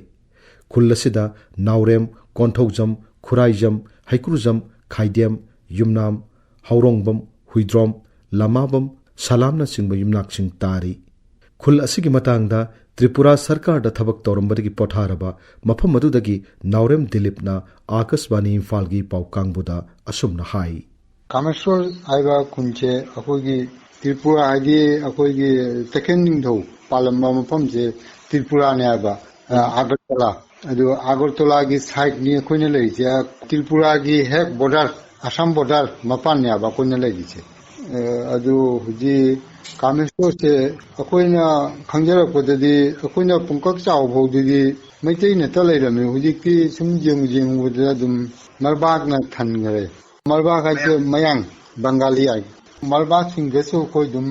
ꯈꯨꯜ ꯑꯁꯤꯗ ꯅꯥꯎꯔꯦꯝ, ꯀꯣꯟꯊꯧꯖꯝ, ꯈꯨꯔꯥꯏꯖꯝ, ꯍꯩꯀ꯭ꯔꯨꯖꯝ, ꯈꯥꯏꯗꯦꯝ, ꯌꯨꯝꯅꯥꯝ, ꯍꯧꯔꯣꯡꯕꯝ, ꯍꯨꯏꯗ꯭ꯔꯣꯝ, ꯂꯃꯥꯕꯝ, ꯁꯂꯥꯝꯅꯆꯤꯡꯕ ꯌꯨꯝꯅꯥꯛꯁꯤꯡ ꯇꯥꯔꯤ꯫ ꯈꯨꯜ ꯑꯁꯤꯒꯤ ꯃꯇꯥꯡꯗ ꯇ꯭ꯔꯤꯄꯨꯔꯥ ꯁꯔꯀꯥꯔꯗ ꯊꯕꯛ ꯇꯧꯔꯝꯕꯗꯒꯤ ꯄꯣꯊꯥꯔꯕ ꯃꯐꯝ ꯑꯗꯨꯗꯒꯤ ꯅꯥꯎꯔꯦꯝ ꯗꯤꯂꯤꯞꯅ ꯑꯥꯀꯥꯁꯕꯥꯅꯤ ꯏꯝꯐꯥꯜꯒꯤ ꯄꯥꯎ ꯀꯥꯡꯕꯨꯗ ꯑꯁꯨꯝꯅ ꯍꯥꯏ꯫ ꯀꯥꯃꯦꯁꯣꯔ ꯍꯥꯏꯕ ꯈꯨꯟꯁꯦ ꯑꯩꯈꯣꯏꯒꯤ ꯇ꯭ꯔꯤꯄꯨꯔꯥ ꯍꯥꯏꯗꯤ ꯑꯩꯈꯣꯏꯒꯤ ꯇꯈꯦꯜ ꯅꯤꯡꯊꯧ ꯄꯥꯜꯂꯝꯕ ꯃꯐꯝꯁꯦ ꯇ꯭ꯔꯤꯄꯨꯔꯥꯅꯦ ꯍꯥꯏꯕ, ꯑ, ꯑꯥꯒꯔꯇꯂꯥ꯫ ꯑꯗꯨ ꯑꯥꯒꯔꯇꯂꯥꯒꯤ sideꯅꯤ ꯑꯩꯈꯣꯏꯅ ꯂꯩꯔꯤꯁꯦ꯫ ꯇ꯭ꯔꯤꯄꯨꯔꯥꯒꯤ ꯍꯦꯛ border, ꯑꯁꯥꯝ border ꯃꯄꯥꯟꯅꯦ ꯍꯥꯏꯕ ꯑꯩꯈꯣꯏꯅ ꯂꯩꯔꯤꯁꯦ꯫ ꯑ, ꯑꯗꯨ ꯍꯧꯖꯤꯛ ꯀꯥꯃꯦꯁꯣꯔꯁꯦ ꯑꯩꯈꯣꯏꯅ ꯈꯪꯖꯔꯛꯄꯗꯗꯤ, ꯑꯩꯈꯣꯏꯅ ꯄꯨꯡꯀꯛ ꯆꯥꯎꯕ ꯐꯥꯎꯗꯗꯤ ꯃꯩꯇꯩ ꯅꯠꯇ ꯂꯩꯔꯝꯃꯤ꯫ ꯍꯧꯖꯤꯛꯇꯤ ꯁꯨꯝ ꯌꯦꯡꯉꯨ ꯌꯦꯡꯉꯨꯕꯗ ꯑꯗꯨꯝ ꯃꯔꯕꯥꯛꯅ ꯊꯟꯈ꯭ꯔꯦ꯫ ꯃꯔꯕꯥꯛ ꯍꯥꯏꯁꯦ ꯃꯌꯥꯡ, ꯕꯪꯒꯥꯂꯤ ꯍꯥꯏ꯫ ꯃꯔꯕꯥꯛꯁꯤꯡꯗꯁꯨ ꯑꯩꯈꯣꯏ ꯑꯗꯨꯝ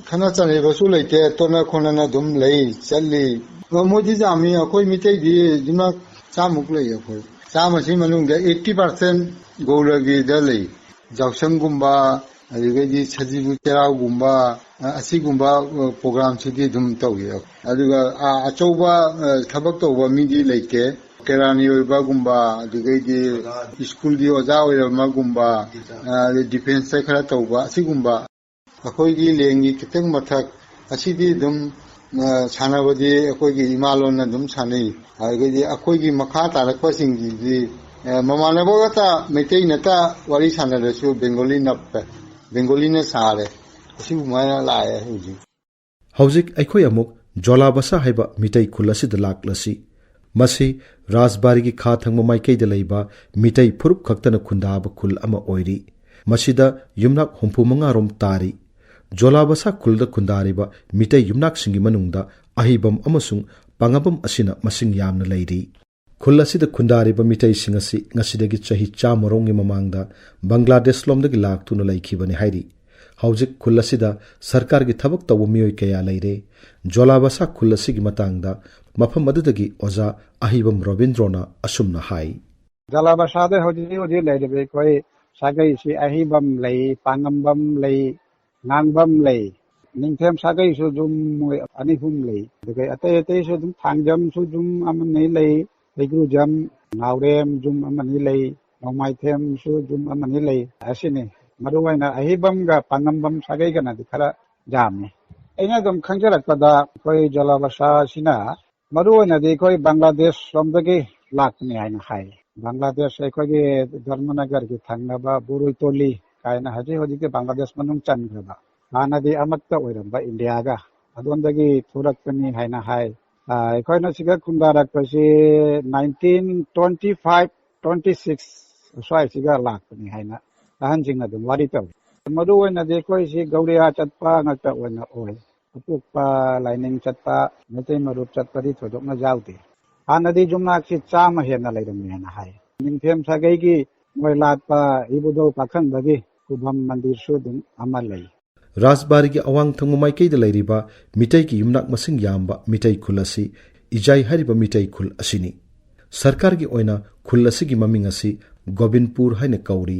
ꯈꯠꯅ ꯆꯩꯅꯕꯁꯨ ꯂꯩꯇꯦ, ꯇꯣꯠꯅ ꯈꯣꯠꯅꯅ ꯑꯗꯨꯝ ꯂꯩ, ꯆꯠꯂꯤ꯫ ꯑꯗꯣ ꯃꯣꯏꯗꯤ ꯌꯥꯝꯃꯤ, ꯑꯩꯈꯣꯏ ꯃꯤꯇꯩꯗꯤ ꯌꯨꯝꯅꯥꯛ ꯆꯥꯝꯃꯨꯛ ꯂꯩ꯫ ꯑꯩꯈꯣꯏ ꯆꯥꯝꯃꯁꯤ ꯃꯅꯨꯡꯗ eighty percent ꯒꯧꯔꯒꯤꯗ ꯂꯩ꯫ ꯖꯥꯎꯁꯪꯒꯨꯝꯕ, ꯑꯗꯨꯗꯒꯤꯗꯤ ꯁꯖꯤꯕꯨ ꯆꯩꯔꯥꯎꯒꯨꯝꯕ, ꯑ, ꯑꯁꯤꯒꯨꯝꯕ, ꯑ, ꯄ꯭ꯔꯣꯒ꯭ꯔꯥꯝꯁꯤꯗꯤ ꯑꯗꯨꯝ ꯇꯧꯏ꯫ ꯑꯗꯨꯒ, ꯑ, ꯑꯆꯧꯕ, ꯑ, ꯊꯕꯛ ꯇꯧꯕ ꯃꯤꯗꯤ ꯂꯩꯇꯦ꯫ ꯀꯦꯔꯥꯅꯤ ꯑꯣꯏꯕꯒꯨꯝꯕ, ꯑꯗꯨꯗꯒꯤꯗꯤ ꯁ꯭ꯀꯨꯜꯒꯤ ꯑꯣꯖꯥ ꯑꯣꯏꯔꯝꯕꯒꯨꯝꯕ, ꯑ, ꯑꯗꯩ ꯗꯤꯐꯦꯟꯁꯇ ꯈꯔ ꯇꯧꯕ, ꯑꯁꯤꯒꯨꯝꯕ꯫ ꯑꯩꯈꯣꯏꯒꯤ ꯂꯦꯡꯒꯤ ꯈꯤꯇꯪ ꯃꯊꯛ ꯑꯁꯤꯗꯤ ꯑꯗꯨꯝ, ꯑ, ꯁꯥꯟꯅꯕꯗꯤ ꯑꯩꯈꯣꯏꯒꯤ ꯏꯃꯥ ꯂꯣꯟꯅ ꯑꯗꯨꯝ ꯁꯥꯟꯅꯩ꯫ ꯑꯗꯨꯗꯒꯤꯗꯤ ꯑꯩꯈꯣꯏꯒꯤ ꯃꯈꯥ ꯇꯥꯔꯛꯄꯁꯤꯡꯒꯤꯗꯤ, ꯑ, ꯃꯃꯥꯟꯅꯕ ꯉꯥꯛꯇ, ꯃꯩꯇꯩ ꯅꯠꯇ ꯋꯥꯔꯤ ꯁꯥꯟꯅꯔꯁꯨ ꯕꯦꯡꯒꯣꯂꯤ ꯅꯞꯄꯦ, ꯕꯦꯡꯒꯣꯂꯤꯅ ꯁꯥꯔꯦ꯫ ꯑꯁꯤꯒꯨꯃꯥꯏꯅ ꯂꯥꯛꯑꯦ ꯍꯧꯖꯤꯛ꯫ ꯍꯧꯖꯤꯛ ꯑꯩꯈꯣꯏ ꯑꯃꯨꯛ ꯖꯣꯂꯥꯕꯁꯥ ꯍꯥꯏꯕ ꯃꯤꯇꯩ ꯈꯨꯜ ꯑꯁꯤꯗ ꯂꯥꯛꯂꯁꯤ꯫ ꯃꯁꯤ ꯔꯥꯖꯕꯥꯔꯤꯒꯤ ꯈꯥ ꯊꯪꯕ ꯃꯥꯏꯀꯩꯗ ꯂꯩꯕ ꯃꯤꯇꯩ ꯐꯨꯔꯨꯞ ꯈꯛꯇꯅ ꯈꯨꯟꯗꯥꯕ ꯈꯨꯜ ꯑꯃ ꯑꯣꯏꯔꯤ꯫ ꯃꯁꯤꯗ ꯌꯨꯝꯅꯥꯛ ꯍꯨꯝꯐꯨ ꯃꯉꯥ ꯔꯣꯝ ꯇꯥꯔꯤ꯫ ꯖꯣꯂꯥꯕꯁꯥ ꯈꯨꯜꯗ ꯈꯨꯟꯗꯥꯔꯤꯕ ꯃꯤꯇꯩ ꯌꯨꯝꯅꯥꯛꯁꯤꯡꯒꯤ ꯃꯅꯨꯡꯗ ꯑꯍꯤꯕꯝ ꯑꯃꯁꯨꯡ ꯄꯥꯉꯝꯕꯝ ꯑꯁꯤꯅ ꯃꯁꯤꯡ ꯌꯥꯝꯅ ꯂꯩꯔꯤ꯫ ꯈꯨꯜ ꯑꯁꯤꯗ ꯈꯨꯟꯗꯥꯔꯤꯕ ꯃꯤꯇꯩꯁꯤꯡ ꯑꯁꯤ ꯉꯁꯤꯗꯒꯤ ꯆꯍꯤ ꯆꯥꯝꯃ ꯔꯣꯝꯒꯤ ꯃꯃꯥꯡꯗ ꯕꯪꯒ꯭ꯂꯥꯗꯦꯁ ꯂꯣꯝꯗꯒꯤ ꯂꯥꯛꯇꯨꯅ ꯂꯩꯈꯤꯕꯅꯤ ꯍꯥꯏꯔꯤ꯫ ꯍꯧꯖꯤꯛ ꯈꯨꯜ ꯑꯁꯤꯗ ꯁꯔꯀꯥꯔꯒꯤ ꯊꯕꯛ ꯇꯧꯕ ꯃꯤꯑꯣꯏ ꯀꯌꯥ ꯂꯩꯔꯦ꯫ ꯖꯣꯂꯥꯕꯁꯥ ꯈꯨꯜ ꯑꯁꯤꯒꯤ ꯃꯇꯥꯡꯗ ꯃꯐꯝ ꯑꯗꯨꯗꯒꯤ ꯑꯣꯖꯥ ꯑꯍꯤꯕꯝ ꯔꯣꯕꯤꯟꯗ꯭ꯔꯣꯅ ꯑꯁꯨꯝꯅ ꯍꯥꯏ꯫ ꯖꯣꯂꯥꯕꯁꯥꯗ ꯍꯧꯖꯤꯛ ꯍꯧꯖꯤꯛ ꯂꯩꯔꯤꯕ ꯑꯩꯈꯣꯏ ꯁꯥꯒꯩꯁꯤ ꯑꯍꯤꯕꯝ ꯂꯩ, ꯄꯥꯉꯝꯕꯝ ꯂꯩ, ꯉꯥꯡꯕꯝ ꯂꯩ, ꯅꯤꯡꯊꯦꯝ ꯁꯥꯒꯩꯁꯨ ꯑꯗꯨꯝ ꯃꯣꯏ ꯑꯅꯤ ꯑꯍꯨꯝ ꯂꯩ꯫ ꯑꯗꯨꯒ ꯑꯇꯩ ꯑꯇꯩꯁꯨ ꯑꯗꯨꯝ ꯊꯥꯡꯖꯝꯁꯨ ꯑꯗꯨꯝ ꯑꯃꯅꯤ ꯂꯩ, ꯍꯩꯒ꯭ꯔꯨꯖꯝ, ꯅꯥꯎꯔꯦꯝ ꯑꯗꯨꯝ ꯑꯃꯅꯤ ꯂꯩ, ꯅꯣꯡꯃꯥꯏꯊꯦꯝꯁꯨ ꯑꯗꯨꯝ ꯑꯃꯅꯤ ꯂꯩ꯫ ꯑꯁꯤꯅꯤ ꯃꯔꯨꯑꯣꯏꯅ ꯑꯍꯤꯕꯝꯒ ꯄꯥꯉꯝꯕꯝ ꯁꯥꯒꯩꯒꯅꯗꯤ ꯈꯔ ꯌꯥꯝꯃꯤ꯫ ꯑꯩꯅ ꯑꯗꯨꯝ ꯈꯪꯖꯔꯛꯄꯗ ꯑꯩꯈꯣꯏ ꯖꯣꯂꯥꯕꯁꯥꯁꯤꯅ ꯃꯔꯨꯑꯣꯏꯅꯗꯤ ꯑꯩꯈꯣꯏ ꯕꯪꯒ꯭ꯂꯥꯗꯦꯁ ꯂꯣꯝꯗꯒꯤ ꯂꯥꯛꯄꯅꯤ ꯍꯥꯏꯅ ꯍꯥꯏ꯫ ꯕꯪꯒ꯭ꯂꯥꯗꯦꯁ ꯑꯩꯈꯣꯏꯒꯤ ꯙꯔꯃꯅꯒꯔꯒꯤ ꯊꯪꯅꯕ ꯕꯣꯔꯣꯏꯇꯣꯂꯤ ꯀꯥꯏꯅ ꯍꯧꯖꯤꯛ ꯍꯧꯖꯤꯛꯇꯤ ꯕꯪꯒ꯭ꯂꯥꯗꯦꯁ ꯃꯅꯨꯡ ꯆꯟꯈ꯭ꯔꯕ, ꯍꯥꯟꯅꯗꯤ ꯑꯃꯠꯇ ꯑꯣꯏꯔꯝꯕ ꯏꯟꯗꯤꯌꯥꯒ, ꯑꯗꯣꯝꯗꯒꯤ ꯊꯣꯔꯛꯄꯅꯤ ꯍꯥꯏꯅ ꯍꯥꯏ꯫ ꯑ, ꯑꯩꯈꯣꯏꯅ ꯁꯤꯒ ꯈꯨꯟꯗꯥꯔꯛꯄꯁꯤ nineteen twenty five, twenty six ꯑꯁ꯭ꯋꯥꯏꯁꯤꯒ ꯂꯥꯛꯄꯅꯤ ꯍꯥꯏꯅ ꯑꯍꯟꯁꯤꯡꯅ ꯑꯗꯨꯝ ꯋꯥꯔꯤ ꯇꯧꯏ꯫ ꯃꯔꯨ ꯑꯣꯏꯅꯗꯤ ꯑꯩꯈꯣꯏꯁꯤ ꯒꯧꯔꯤꯌꯥ ꯆꯠꯄ ꯉꯥꯛꯇ ꯑꯣꯏꯅ ꯑꯣꯏ꯫ ꯑꯄꯣꯛꯄ ꯂꯥꯏꯅꯤꯡ ꯆꯠꯄ, ꯃꯩꯇꯩ ꯃꯔꯨꯞ ꯆꯠꯄꯗꯤ ꯊꯣꯏꯗꯣꯛꯅ ꯌꯥꯎꯗꯦ꯫ ꯍꯥꯟꯅꯗꯤ ꯌꯨꯝꯅꯥꯛꯁꯤ ꯆꯥꯝꯃ ꯍꯦꯟꯅ ꯂꯩꯔꯝꯃꯦꯅ ꯍꯥꯏ꯫ ꯅꯤꯡꯊꯦꯝ ꯁꯥꯒꯩꯒꯤ ꯃꯣꯏ ꯂꯥꯠꯄ ꯏꯕꯨꯙꯧ ꯄꯥꯈꯪꯕꯒꯤ ꯈꯨꯕꯝ ꯃꯟꯗꯤꯔꯁꯨ ꯑꯗꯨꯝ ꯑꯃ ꯂꯩ꯫ ꯔꯥꯖꯕꯥꯔꯤꯒꯤ ꯑꯋꯥꯡ ꯊꯪꯕ ꯃꯥꯏꯀꯩꯗ ꯂꯩꯔꯤꯕ ꯃꯤꯇꯩꯒꯤ ꯌꯨꯝꯅꯥꯛ ꯃꯁꯤꯡ ꯌꯥꯝꯕ ꯃꯤꯇꯩ ꯈꯨꯜ ꯑꯁꯤ ꯏꯖꯥꯏ ꯍꯥꯏꯔꯤꯕ ꯃꯤꯇꯩ ꯈꯨꯜ ꯑꯁꯤꯅꯤ꯫ ꯁꯔꯀꯥꯔꯒꯤ ꯑꯣꯏꯅ ꯈꯨꯜ ꯑꯁꯤꯒꯤ ꯃꯃꯤꯡ ꯑꯁꯤ ꯒꯣꯕꯤꯟꯄꯨꯔ ꯍꯥꯏꯅ ꯀꯧꯔꯤ꯫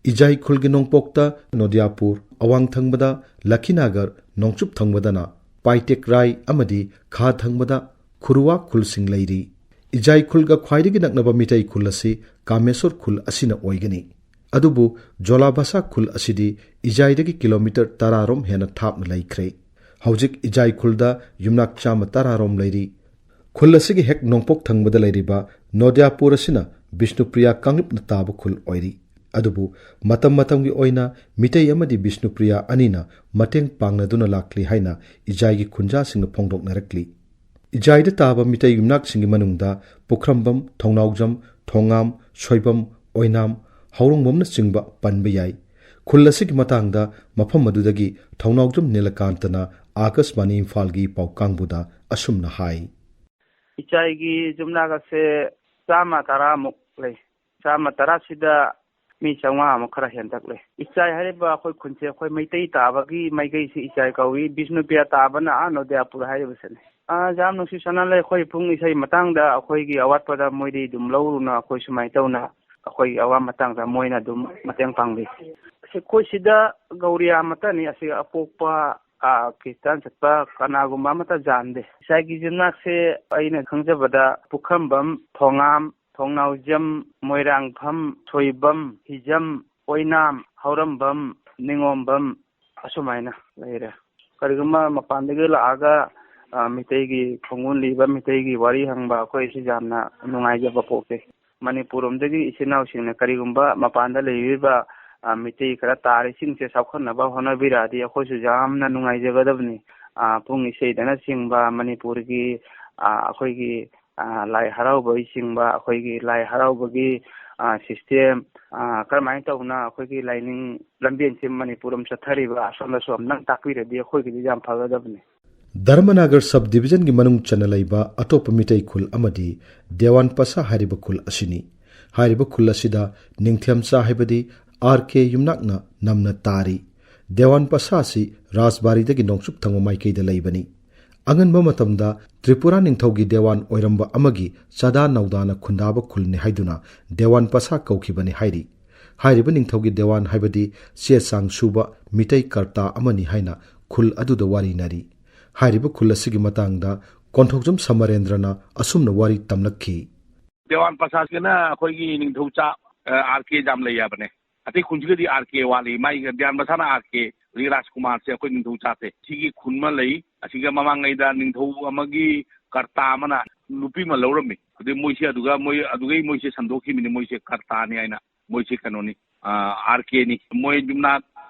ꯏꯖꯥꯏ ꯈꯨꯜꯒꯤ ꯅꯣꯡꯄꯣꯛꯇ ꯅꯣꯗꯤꯌꯥꯄꯨꯔ, ꯑꯋꯥꯡ ꯊꯪꯕꯗ ꯂꯈꯤꯅꯥꯒꯔ, ꯅꯣꯡꯆꯨꯞ ꯊꯪꯕꯗꯅ ꯄꯥꯏꯇꯦꯛ ꯔꯥꯏ ꯑꯃꯗꯤ ꯈꯥ ꯊꯪꯕꯗ ꯈꯨꯔꯨꯋꯥ ꯈꯨꯜꯁꯤꯡ ꯂꯩꯔꯤ꯫ ꯏꯖꯥꯏ ꯈꯨꯜꯒ ꯈ꯭ꯋꯥꯏꯗꯒꯤ ꯅꯛꯅꯕ ꯃꯤꯇꯩ ꯈꯨꯜ ꯑꯁꯤ ꯀꯥꯃꯦꯁꯣꯔ ꯈꯨꯜ ꯑꯁꯤꯅ ꯑꯣꯏꯒꯅꯤ꯫ ꯑꯗꯨꯕꯨ ꯖꯣꯂꯥꯕꯁꯥ ꯈꯨꯜ ꯑꯁꯤꯗꯤ ꯏꯖꯥꯏꯗꯒꯤ ꯀꯤꯂꯣꯃꯤꯇꯔ ꯇꯔꯥ ꯔꯣꯝ ꯍꯦꯟꯅ ꯊꯥꯞꯅ ꯂꯩꯈ꯭ꯔꯦ꯫ ꯍꯧꯖꯤꯛ ꯏꯖꯥꯏ ꯈꯨꯜꯗ ꯌꯨꯝꯅꯥꯛ ꯆꯥꯝꯃ ꯇꯔꯥ ꯔꯣꯝ ꯂꯩꯔꯤ꯫ ꯈꯨꯜ ꯑꯁꯤꯒꯤ ꯍꯦꯛ ꯅꯣꯡꯄꯣꯛ ꯊꯪꯕꯗ ꯂꯩꯔꯤꯕ ꯅꯣꯗ꯭ꯌꯥꯄꯨꯔ ꯑꯁꯤꯅ ꯕꯤꯁꯅꯨꯄ꯭ꯔꯤꯌꯥ ꯀꯥꯡꯂꯨꯞꯅ ꯇꯥꯕ ꯈꯨꯜ ꯑꯣꯏꯔꯤ꯫ ꯑꯗꯨꯕꯨ ꯃꯇꯝ ꯃꯇꯝꯒꯤ ꯑꯣꯏꯅ ꯃꯤꯇꯩ ꯑꯃꯗꯤ ꯕꯤꯁꯅꯨꯄ꯭ꯔꯤꯌꯥ ꯑꯅꯤꯅ ꯃꯇꯦꯡ ꯄꯥꯡꯅꯗꯨꯅ ꯂꯥꯛꯂꯤ ꯍꯥꯏꯅ ꯏꯖꯥꯏꯒꯤ ꯈꯨꯟꯖꯥꯁꯤꯡꯅ ꯐꯣꯡꯗꯣꯛꯅꯔꯛꯂꯤ꯫ ꯏꯖꯥꯏꯗ ꯇꯥꯕ ꯃꯤꯇꯩ ꯌꯨꯝꯅꯥꯛꯁꯤꯡꯒꯤ ꯃꯅꯨꯡꯗ ꯄꯨꯈ꯭ꯔꯝꯕꯝ, ꯊꯣꯡꯅꯥꯎꯖꯝ, ꯊꯣꯉꯥꯝ, ꯁꯣꯏꯕꯝ, ꯑꯣꯏꯅꯥꯝ, ꯍꯧꯔꯣꯡꯕꯝꯅꯆꯤꯡꯕ ꯄꯟꯕ ꯌꯥꯏ꯫ ꯈꯨꯜ ꯑꯁꯤꯒꯤ ꯃꯇꯥꯡꯗ ꯃꯐꯝ ꯑꯗꯨꯗꯒꯤ ꯊꯧꯅꯥꯎꯖꯝ ꯅꯤꯂꯀꯥꯟꯇꯅ ꯑꯥꯀꯥꯁꯕꯥꯅꯤ ꯏꯝꯐꯥꯜꯒꯤ ꯄꯥꯎ ꯀꯥꯡꯕꯨꯗ ꯑꯁꯨꯝꯅ ꯍꯥꯏ꯫ ꯏꯆꯥꯏꯒꯤ ꯌꯨꯝꯅꯥꯛ ꯑꯁꯦ ꯆꯥꯝꯃ ꯇꯔꯥꯃꯨꯛ ꯂꯩ꯫ ꯆꯥꯝꯃ ꯇꯔꯥꯁꯤꯗ ꯃꯤ ꯆꯥꯝꯃꯉꯥꯃꯨꯛ ꯈꯔ ꯍꯦꯟꯇꯛ ꯂꯩ꯫ ꯏꯆꯥꯏ ꯍꯥꯏꯔꯤꯕ ꯑꯩꯈꯣꯏ ꯈꯨꯟꯁꯦ ꯑꯩꯈꯣꯏ ꯃꯩꯇꯩ ꯇꯥꯕꯒꯤ ꯃꯥꯏꯀꯩꯁꯦ ꯏꯆꯥꯏ ꯀꯧꯏ꯫ ꯕꯤꯁꯅꯨꯄ꯭ꯔꯤꯌꯥ ꯇꯥꯕꯅ ꯑꯥ ꯅꯣꯗꯤꯌꯥꯄꯨꯔ ꯍꯥꯏꯔꯤꯕꯁꯤꯅꯤ꯫ ꯑꯥ, ꯌꯥꯝ ꯅꯨꯡꯁꯤ ꯆꯥꯟꯅꯅ ꯂꯩ꯫ ꯑꯩꯈꯣꯏ ꯄꯨꯡ ꯏꯁꯩ ꯃꯇꯥꯡꯗ ꯑꯩꯈꯣꯏꯒꯤ ꯑꯋꯥꯠꯄꯗ ꯃꯣꯏꯗꯤ ꯑꯗꯨꯝ ꯂꯧꯔꯨꯅ ꯑꯩꯈꯣꯏ ꯁꯨꯃꯥꯏꯅ ꯇꯧꯅ ꯑꯩꯈꯣꯏꯒꯤ ꯑꯋꯥ ꯃꯇꯥꯡꯗ ꯃꯣꯏꯅ ꯑꯗꯨꯝ ꯃꯇꯦꯡ ꯄꯥꯡꯕꯤ꯫ ꯑꯩꯈꯣꯏ ꯁꯤꯗ ꯒꯧꯔꯤꯌꯥ ꯑꯃꯠꯇꯅꯤ꯫ ꯑꯁꯤ ꯑꯄꯣꯛꯄ, ꯑꯥ, ꯈ꯭ꯔꯤꯁꯇꯥꯟ ꯆꯠꯄ ꯀꯅꯥꯒꯨꯝꯕ ꯑꯃꯠꯇ ꯌꯥꯟꯗꯦ꯫ ꯏꯆꯥꯏꯒꯤ ꯌꯨꯝꯅꯥꯛꯁꯦ ꯑꯩꯅ ꯈꯪꯖꯕꯗ ꯄꯨꯈ꯭ꯔꯝꯕꯝ, ꯊꯣꯉꯥꯝ, ꯊꯣꯡꯅꯥꯎꯖꯝ, ꯃꯣꯏꯔꯥꯡꯐꯝ, ꯁꯣꯏꯕꯝ, ꯍꯤꯖꯝ, ꯑꯣꯏꯅꯥꯝ, ꯍꯧꯔꯝꯕꯝ, ꯅꯤꯉꯣꯝꯕꯝ ꯑꯁꯨꯃꯥꯏꯅ ꯂꯩꯔꯦ꯫ ꯀꯔꯤꯒꯨꯝꯕ ꯃꯄꯥꯟꯗꯒꯤ ꯂꯥꯛꯑꯒ, ꯑ, ꯃꯤꯇꯩꯒꯤ ꯈꯣꯡꯒꯨꯜ ꯂꯤꯕ, ꯃꯤꯇꯩꯒꯤ ꯋꯥꯔꯤ ꯍꯪꯕ, ꯑꯩꯈꯣꯏꯁꯤ ꯌꯥꯝꯅ ꯅꯨꯡꯉꯥꯏꯖꯕ ꯄꯣꯛꯆꯩ꯫ ꯃꯅꯤꯄꯨꯔ ꯂꯣꯝꯗꯒꯤ ꯏꯆꯤꯟ ꯏꯅꯥꯎꯁꯤꯡꯅ ꯀꯔꯤꯒꯨꯝꯕ ꯃꯄꯥꯟꯗ ꯂꯩꯔꯤꯕ, ꯑ, ꯃꯤꯇꯩ ꯈꯔ ꯇꯥꯔꯤꯁꯤꯡꯁꯦ ꯆꯥꯎꯈꯠꯅꯕ ꯍꯣꯠꯅꯕꯤꯔꯛꯑꯗꯤ ꯑꯩꯈꯣꯏꯁꯨ ꯌꯥꯝꯅ ꯅꯨꯡꯉꯥꯏꯖꯒꯗꯕꯅꯤ꯫ ꯑ, ꯄꯨꯡ ꯏꯁꯩꯗꯅꯆꯤꯡꯕ ꯃꯅꯤꯄꯨꯔꯒꯤ, ꯑ, ꯑꯩꯈꯣꯏꯒꯤ ꯑ, ꯂꯥꯏ ꯍꯔꯥꯎꯕꯒꯤꯆꯤꯡꯕ, ꯑꯩꯈꯣꯏꯒꯤ ꯂꯥꯏ ꯍꯔꯥꯎꯕꯒꯤ, ꯑ, system, ꯑ, ꯀꯔꯝꯍꯥꯏꯅ ꯇꯧꯅ ꯑꯩꯈꯣꯏꯒꯤ ꯂꯥꯏꯅꯤꯡ ꯂꯝꯕꯦꯟꯁꯤ ꯃꯅꯤꯄꯨꯔ ꯑꯃ ꯆꯠꯊꯔꯤꯕ ꯑꯁꯣꯝꯗꯁꯨ ꯑꯝꯇꯪ ꯇꯥꯛꯄꯤꯔꯗꯤ ꯑꯩꯈꯣꯏꯒꯤꯗꯤ ꯌꯥꯝ ꯐꯒꯗꯕꯅꯤ꯫ ꯙꯔꯃꯅꯥꯒꯔ sub division ꯒꯤ ꯃꯅꯨꯡ ꯆꯟꯅ ꯂꯩꯕ ꯑꯇꯣꯞꯄ ꯃꯤꯇꯩ ꯈꯨꯜ ꯑꯃꯗꯤ ꯗꯦꯋꯥꯟ ꯄꯁꯥ ꯍꯥꯏꯔꯤꯕ ꯈꯨꯜ ꯑꯁꯤꯅꯤ꯫ ꯍꯥꯏꯔꯤꯕ ꯈꯨꯜ ꯑꯁꯤꯗ ꯅꯤꯡꯊꯦꯝꯆꯥ ꯍꯥꯏꯕꯗꯤ ꯑꯥꯔ ꯀꯦ ꯌꯨꯝꯅꯥꯛꯅ ꯅꯝꯅ ꯇꯥꯔꯤ꯫ ꯗꯦꯋꯥꯟ ꯄꯁꯥ ꯑꯁꯤ ꯔꯥꯖꯕꯥꯔꯤꯗꯒꯤ ꯅꯣꯡꯆꯨꯞ ꯊꯪꯕ ꯃꯥꯏꯀꯩꯗ ꯂꯩꯕꯅꯤ꯫ ꯑꯉꯟꯕ ꯃꯇꯝꯗ ꯇ꯭ꯔꯤꯄꯨꯔꯥ ꯅꯤꯡꯊꯧꯒꯤ ꯗꯦꯋꯥꯟ ꯑꯣꯏꯔꯝꯕ ꯑꯃꯒꯤ ꯆꯥꯗꯥ ꯅꯧꯗꯥꯅ ꯈꯨꯟꯗꯥꯕ ꯈꯨꯜꯅꯤ ꯍꯥꯏꯗꯨꯅ ꯗꯦꯋꯥꯟ ꯄꯁꯥ ꯀꯧꯈꯤꯕꯅꯤ ꯍꯥꯏꯔꯤ꯫ ꯍꯥꯏꯔꯤꯕ ꯅꯤꯡꯊꯧꯒꯤ ꯗꯦꯋꯥꯟ ꯍꯥꯏꯕꯗꯤ ꯆꯦ ꯆꯥꯡ ꯁꯨꯕ ꯃꯤꯇꯩ ꯀꯔꯇꯥ ꯑꯃꯅꯤ ꯍꯥꯏꯅ ꯈꯨꯜ ꯑꯗꯨꯗ ꯋꯥꯔꯤ ꯅꯥꯔꯤ꯫ ꯍꯥꯏꯔꯤꯕ ꯈꯨꯜ ꯑꯁꯤꯒꯤ ꯃꯇꯥꯡꯗ ꯀꯣꯟꯊꯧꯖꯝ ꯁꯃꯔꯦꯟꯗ꯭ꯔꯅ ꯑꯁꯨꯝꯅ ꯋꯥꯔꯤ ꯇꯝꯂꯛꯈꯤ꯫ ꯗꯦꯋꯥꯟ ꯄꯁꯥꯁꯤꯅ ꯑꯩꯈꯣꯏꯒꯤ ꯅꯤꯡꯊꯧꯆꯥ, ꯑ, ꯑꯥꯔ ꯀꯦ ꯌꯥꯝ ꯂꯩ ꯍꯥꯏꯕꯅꯦ꯫ ꯑꯇꯩ ꯈꯨꯟꯁꯤꯒꯗꯤ ꯑꯥꯔ ꯀꯦ ꯋꯥꯠꯂꯤ꯫ ꯃꯥꯒꯤ ꯗꯦꯋꯥꯟ ꯄꯁꯥꯅ ꯑꯥꯔ ꯀꯦ, ꯑꯗꯒꯤ ꯔꯥꯖꯀꯨꯃꯥꯔꯁꯦ ꯑꯩꯈꯣꯏ ꯅꯤꯡꯊꯧꯆꯥꯁꯦ꯫ ꯁꯤꯒꯤ ꯈꯨꯟ ꯑꯃ ꯂꯩ꯫ ꯑꯁꯤꯒ ꯃꯃꯥꯡꯉꯩꯗ ꯅꯤꯡꯊꯧ ꯑꯃꯒꯤ ꯀꯔꯇꯥ ꯑꯃꯅ ꯅꯨꯄꯤ ꯑꯃ ꯂꯧꯔꯝꯃꯤ꯫ ꯑꯗꯩ ꯃꯣꯏꯁꯦ ꯑꯗꯨꯒ ꯃꯣꯏ ꯑꯗꯨꯗꯩ ꯃꯣꯏꯁꯦ ꯁꯟꯗꯣꯛꯈꯤꯕꯅꯤ꯫ ꯃꯣꯏꯁꯦ ꯀꯔꯇꯥꯅꯤ ꯍꯥꯏꯅ ꯃꯣꯏꯁꯦ ꯀꯩꯅꯣꯅꯤ, ꯑꯥꯔ ꯀꯦꯅꯤ꯫ ꯃꯣꯏ ꯌꯨꯝꯅꯥꯛ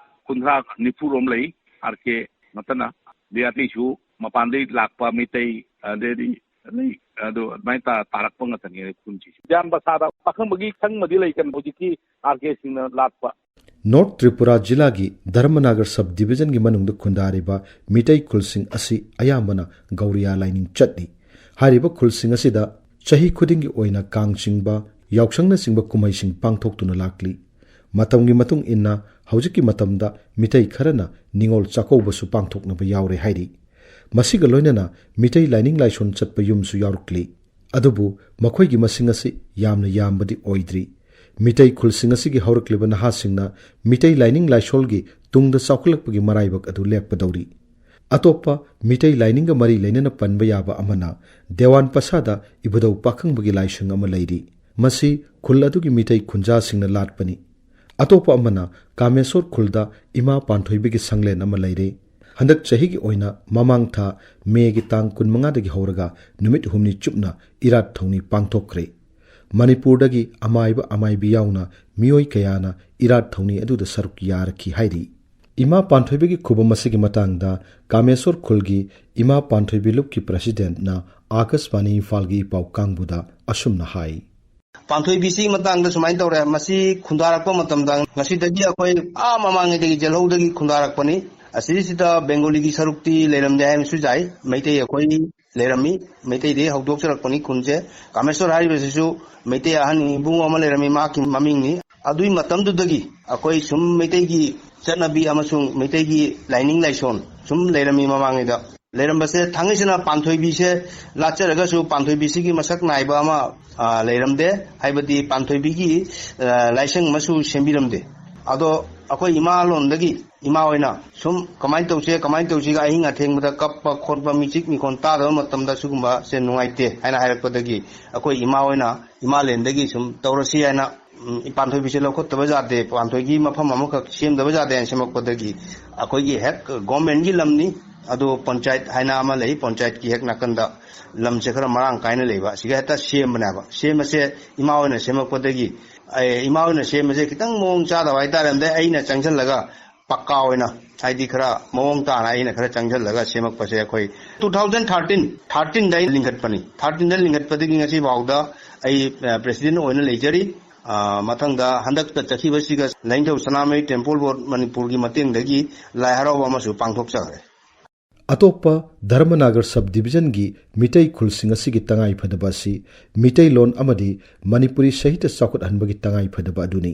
ꯀꯨꯟꯊ꯭ꯔꯥ ꯅꯤꯐꯨ ꯔꯣꯝ ꯂꯩ, ꯑꯥꯔ ꯀꯦ ꯅꯠꯇꯅ꯫ ꯑꯗꯩ ꯑꯇꯩꯁꯨ ꯃꯄꯥꯟꯗꯩ ꯂꯥꯛꯄ ꯃꯤꯇꯩ, ꯑꯗꯩꯗꯤ ꯂꯩ, ꯑꯗꯣ ꯑꯗꯨꯃꯥꯏꯅ ꯇꯥ-, ꯇꯥꯔꯛꯄ ꯉꯥꯛꯇꯅꯤ ꯑꯩꯈꯣꯏ ꯈꯨꯟꯁꯤꯁꯨ꯫ ꯗꯦꯋꯥꯟ ꯄꯁꯥꯗ ꯄꯥꯈꯪꯕꯒꯤ ꯁꯪꯕꯗꯤ ꯂꯩꯇꯅ ꯍꯧꯖꯤꯛꯀꯤ ꯑꯥꯔ ꯀꯦꯁꯤꯡꯅ ꯂꯥꯠꯄ꯫ ꯅꯣꯔꯠ ꯇ꯭ꯔꯤꯄꯨꯔꯥ ꯖꯤꯂꯥꯒꯤ ꯙꯔꯃꯅꯥꯒꯔ ꯁꯕ ꯗꯤꯚꯤꯖꯟꯒꯤ ꯃꯅꯨꯡꯗ ꯈꯨꯟꯗꯥꯔꯤꯕ ꯃꯤꯇꯩ ꯈꯨꯜꯁꯤꯡ ꯑꯁꯤ ꯑꯌꯥꯝꯕꯅ ꯒꯧꯔꯤꯌꯥ ꯂꯥꯏꯅꯤꯡ ꯆꯠꯂꯤ꯫ ꯍꯥꯏꯔꯤꯕ ꯈꯨꯜꯁꯤꯡ ꯑꯁꯤꯗ ꯆꯍꯤ ꯈꯨꯗꯤꯡꯒꯤ ꯑꯣꯏꯅ ꯀꯥꯡ ꯆꯤꯡꯕ, ꯌꯥꯎꯁꯪꯅꯆꯤꯡꯕ ꯀꯨꯝꯍꯩꯁꯤꯡ ꯄꯥꯡꯊꯣꯛꯇꯨꯅ ꯂꯥꯛꯂꯤ꯫ ꯃꯇꯝꯒꯤ ꯃꯇꯨꯡ ꯏꯟꯅ ꯍꯧꯖꯤꯛꯀꯤ ꯃꯇꯝꯗ ꯃꯤꯇꯩ ꯈꯔꯅ ꯅꯤꯉꯣꯜ ꯆꯥꯛꯀꯧꯕꯁꯨ ꯄꯥꯡꯊꯣꯛꯅꯕ ꯌꯥꯎꯔꯦ ꯍꯥꯏꯔꯤ꯫ ꯃꯁꯤꯒ ꯂꯣꯏꯅꯅ ꯃꯤꯇꯩ ꯂꯥꯏꯅꯤꯡ ꯂꯥꯏꯁꯣꯟ ꯆꯠꯄ ꯌꯨꯝꯁꯨ ꯌꯥꯎꯔꯛꯂꯤ꯫ ꯑꯗꯨꯕꯨ ꯃꯈꯣꯏꯒꯤ ꯃꯁꯤꯡ ꯑꯁꯤ ꯌꯥꯝꯅ ꯌꯥꯝꯕꯗꯤ ꯑꯣꯏꯗ꯭ꯔꯤ꯫ ꯃꯤꯇꯩ ꯈꯨꯜꯁꯤꯡ ꯑꯁꯤꯒꯤ ꯍꯧꯔꯛꯂꯤꯕ ꯅꯍꯥꯁꯤꯡꯅ ꯃꯤꯇꯩ ꯂꯥꯏꯅꯤꯡ ꯂꯥꯏꯁꯣꯜꯒꯤ ꯇꯨꯡꯗ ꯆꯥꯎꯈꯠꯂꯛꯄꯒꯤ ꯃꯔꯥꯏꯕꯛ ꯑꯗꯨ ꯂꯦꯞꯀꯗꯧꯔꯤ꯫ ꯑꯇꯣꯞꯄ ꯃꯤꯇꯩ ꯂꯥꯏꯅꯤꯡꯒ ꯃꯔꯤ ꯂꯩꯅꯅ ꯄꯟꯕ ꯌꯥꯕ ꯑꯃꯅ ꯗꯦꯋꯥꯟ ꯄꯁꯥꯗ ꯏꯕꯨꯙꯧ ꯄꯥꯈꯪꯕꯒꯤ ꯂꯥꯏꯁꯪ ꯑꯃ ꯂꯩꯔꯤ꯫ ꯃꯁꯤ ꯈꯨꯜ ꯑꯗꯨꯒꯤ ꯃꯤꯇꯩ ꯈꯨꯟꯖꯥꯁꯤꯡꯅ ꯂꯥꯠꯄꯅꯤ꯫ ꯑꯇꯣꯞꯄ ꯑꯃꯅ ꯀꯥꯃꯦꯁꯣꯔ ꯈꯨꯜꯗ ꯏꯃꯥ ꯄꯥꯟꯊꯣꯏꯕꯤꯒꯤ ꯁꯪꯂꯦꯟ ꯑꯃ ꯂꯩꯔꯦ꯫ ꯍꯟꯗꯛ ꯆꯍꯤꯒꯤ ꯑꯣꯏꯅ ꯃꯃꯥꯡ ꯊꯥ ꯃꯦꯒꯤ ꯇꯥꯡ ꯀꯨꯟꯃꯉꯥꯗꯒꯤ ꯍꯧꯔꯒ ꯅꯨꯃꯤꯠ ꯍꯨꯝꯅꯤ ꯆꯨꯞꯅ ꯏꯔꯥꯠ ꯊꯧꯅꯤ ꯄꯥꯡꯊꯣꯛꯈ꯭ꯔꯦ꯫ ꯃꯅꯤꯄꯨꯔꯗꯒꯤ ꯑꯃꯥꯏꯕ ꯑꯃꯥꯏꯕꯤ ꯌꯥꯎꯅ ꯃꯤꯑꯣꯏ ꯀꯌꯥꯅ ꯏꯔꯥꯠ ꯊꯧꯅꯤ ꯑꯗꯨꯗ ꯁꯔꯨꯛ ꯌꯥꯔꯛꯈꯤ ꯍꯥꯏꯔꯤ꯫ ꯏꯃꯥ ꯄꯥꯟꯊꯣꯏꯕꯤꯒꯤ ꯈꯨꯕꯝ ꯑꯁꯤꯒꯤ ꯃꯇꯥꯡꯗ ꯀꯥꯃꯦꯁꯣꯔ ꯈꯨꯜꯒꯤ ꯏꯃꯥ ꯄꯥꯟꯊꯣꯏꯕꯤ ꯂꯨꯞꯀꯤ ꯄ꯭ꯔꯦꯁꯤꯗꯦꯟꯠꯅ ꯑꯥꯀꯥꯁꯕꯥꯅꯤ ꯏꯝꯐꯥꯜꯒꯤ ꯏꯄꯥꯎ ꯀꯥꯡꯕꯨꯗ ꯑꯁꯨꯝꯅ ꯍꯥꯏ꯫ ꯄꯥꯟꯊꯣꯏꯕꯤꯁꯤ ꯃꯇꯥꯡꯗ ꯁꯨꯃꯥꯏꯅ ꯇꯧꯔꯦ, ꯃꯁꯤ ꯈꯨꯟꯗꯥꯔꯛꯄ ꯃꯇꯝꯗ ꯉꯁꯤꯗꯒꯤ ꯑꯩꯈꯣꯏ ꯑꯥ ꯃꯃꯥꯡꯉꯩꯗꯒꯤ ꯖꯦꯜꯍꯧꯗꯒꯤ ꯈꯨꯟꯗꯥꯔꯛꯄꯅꯤ꯫ ꯑꯁꯤꯁꯤꯗ ꯕꯦꯡꯒꯣꯂꯤꯒꯤ ꯁꯔꯨꯛꯇꯤ ꯂꯩꯔꯝꯗꯦ ꯍꯥꯏꯕꯁꯨ ꯌꯥꯏ, ꯃꯩꯇꯩ ꯑꯩꯈꯣꯏ ꯂꯩꯔꯝꯃꯤ, ꯃꯩꯇꯩꯗꯒꯤ ꯍꯧꯗꯣꯛꯆꯔꯛꯄꯅꯤ ꯈꯨꯟꯁꯦ꯫ ꯀꯥꯃꯦꯁꯣꯔ ꯍꯥꯏꯔꯤꯕꯁꯤꯁꯨ ꯃꯩꯇꯩ ꯑꯍꯟ ꯏꯕꯨꯡ ꯑꯃ ꯂꯩꯔꯝꯃꯤ, ꯃꯍꯥꯛꯀꯤ ꯃꯃꯤꯡꯅꯤ꯫ ꯑꯗꯨꯒꯤ ꯃꯇꯝꯗꯨꯗꯒꯤ ꯑꯩꯈꯣꯏ ꯁꯨꯝ ꯃꯩꯇꯩꯒꯤ ꯆꯠꯅꯕꯤ ꯑꯃꯁꯨꯡ ꯃꯩꯇꯩꯒꯤ ꯂꯥꯏꯅꯤꯡ ꯂꯥꯏꯁꯣꯟ ꯁꯨꯝ ꯂꯩꯔꯝꯃꯤ ꯃꯃꯥꯡꯉꯩꯗ꯫ ꯂꯩꯔꯝꯕꯁꯦ ꯊꯥꯡꯉꯩꯁꯦꯅ ꯄꯥꯟꯊꯣꯏꯕꯤꯁꯦ ꯂꯥꯠꯆꯔꯒꯁꯨ ꯄꯥꯟꯊꯣꯏꯕꯤꯁꯤꯒꯤ ꯃꯁꯛ ꯅꯥꯏꯕ ꯑꯃ, ꯑ, ꯂꯩꯔꯝꯗꯦ꯫ ꯍꯥꯏꯕꯗꯤ ꯄꯥꯟꯊꯣꯏꯕꯤꯒꯤ, ꯑ, ꯂꯥꯏꯁꯪ ꯑꯃꯁꯨ ꯁꯦꯝꯕꯤꯔꯝꯗꯦ꯫ ꯑꯗꯣ ꯑꯩꯈꯣꯏ ꯏꯃꯥ ꯂꯣꯟꯗꯒꯤ ꯏꯃꯥ ꯍꯣꯏꯅ ꯁꯨꯝ ꯀꯃꯥꯏꯅ ꯇꯧꯁꯦ, ꯀꯃꯥꯏꯅ ꯇꯧꯁꯤꯒ ꯑꯍꯤꯡ ꯑꯊꯦꯡꯕꯗ ꯀꯞꯄ ꯈꯣꯠꯄ, ꯃꯤꯆꯤꯛ ꯃꯤꯈꯣꯟ ꯇꯥꯗꯕ ꯃꯇꯝꯗ ꯁꯤꯒꯨꯝꯕꯁꯦ ꯅꯨꯡꯉꯥꯏꯇꯦ ꯍꯥꯏꯅ ꯍꯥꯏꯔꯛꯄꯗꯒꯤ ꯑꯩꯈꯣꯏ ꯏꯃꯥ ꯍꯣꯏꯅ ꯏꯃꯥꯂꯦꯟꯗꯒꯤ ꯁꯨꯝ ꯇꯧꯔꯁꯤ ꯍꯥꯏꯅ, ꯎꯝ, ꯄꯥꯟꯊꯣꯏꯕꯤꯁꯦ ꯂꯧꯈꯠꯇꯕ ꯌꯥꯗꯦ, ꯄꯥꯟꯊꯣꯏꯒꯤ ꯃꯐꯝ ꯑꯃꯈꯛ ꯁꯦꯝꯗꯕ ꯌꯥꯗꯦ ꯍꯥꯏꯅ ꯁꯦꯝꯃꯛꯄꯗꯒꯤ ꯑꯩꯈꯣꯏꯒꯤ ꯍꯦꯛ ꯒꯣꯔꯃꯦꯟꯒꯤ ꯂꯝꯅꯤ, ꯑꯗꯨ ꯄꯟꯆꯥꯌꯠ ꯍꯥꯏꯅ ꯑꯃ ꯂꯩ, ꯄꯟꯆꯥꯌꯠꯀꯤ ꯍꯦꯛ ꯅꯥꯀꯟꯗ ꯂꯝꯁꯦ ꯈꯔ ꯃꯔꯥꯡ ꯀꯥꯏꯅ ꯂꯩꯕ, ꯑꯁꯤꯒ ꯍꯦꯛꯇ ꯁꯦꯝꯕꯅꯦꯕ꯫ ꯁꯦꯝꯕꯁꯦ ꯏꯃꯥ ꯍꯣꯏꯅ ꯁꯦꯝꯃꯛꯄꯗꯒꯤ, ꯑꯦ, ꯏꯃꯥ ꯍꯣꯏꯅ ꯁꯦꯝꯕꯁꯦ ꯈꯤꯇꯪ ꯃꯑꯣꯡ ꯆꯥꯗꯕ ꯍꯥꯏꯇꯥꯔꯦ꯫ ꯑꯗꯩ ꯑꯩꯅ ꯆꯪꯁꯤꯜꯂꯒ ꯄꯛꯀꯥ ꯑꯣꯏꯅ, ꯍꯥꯏꯗꯤ ꯈꯔ ꯃꯑꯣꯡ ꯇꯥꯅ ꯑꯩꯅ ꯈꯔ ꯆꯪꯁꯤꯜꯂꯒ ꯁꯦꯝꯃꯛꯄꯁꯦ ꯑꯩꯈꯣꯏ two thousand thirteen, thirteenꯗ ꯑꯩ ꯂꯤꯡꯈꯠꯄꯅꯤ꯫ Thirteenꯗ ꯂꯤꯡꯈꯠꯄꯗꯒꯤ ꯉꯁꯤ ꯐꯥꯎꯗ ꯑꯩ, ꯑ, ꯄ꯭ꯔꯦꯁꯤꯗꯦꯟ ꯑꯣꯏꯅ ꯂꯩꯖꯔꯤ꯫ ꯑ, ꯃꯊꯪꯗ ꯍꯟꯗꯛꯇ ꯆꯠꯈꯤꯕꯁꯤꯒ ꯂꯥꯏꯅꯤꯡꯊꯧ ꯁꯅꯥꯃꯍꯤ ꯇꯦꯝꯄꯜ ꯕꯣꯔꯗ ꯃꯅꯤꯄꯨꯔꯒꯤ ꯃꯇꯦꯡꯗꯒꯤ ꯂꯥꯏ ꯍꯔꯥꯎꯕ ꯑꯃꯁꯨ ꯄꯥꯡꯊꯣꯛꯆꯈ꯭ꯔꯦ꯫ ꯑꯇꯣꯞꯄ ꯙꯔꯃꯅꯥꯒꯔ ꯁꯕ ꯗꯤꯕꯤꯖꯟꯒꯤ ꯃꯤꯇꯩ ꯈꯨꯜꯁꯤꯡ ꯑꯁꯤꯒꯤ ꯇꯉꯥꯏ ꯐꯗꯕ ꯑꯁꯤ ꯃꯤꯇꯩꯂꯣꯟ ꯑꯃꯗꯤ ꯃꯅꯤꯄꯨꯔꯤ ꯁꯥꯍꯤꯇ꯭ꯌ ꯆꯥꯎꯈꯠꯍꯟꯕꯒꯤ ꯇꯉꯥꯏ ꯐꯗꯕ ꯑꯗꯨꯅꯤ꯫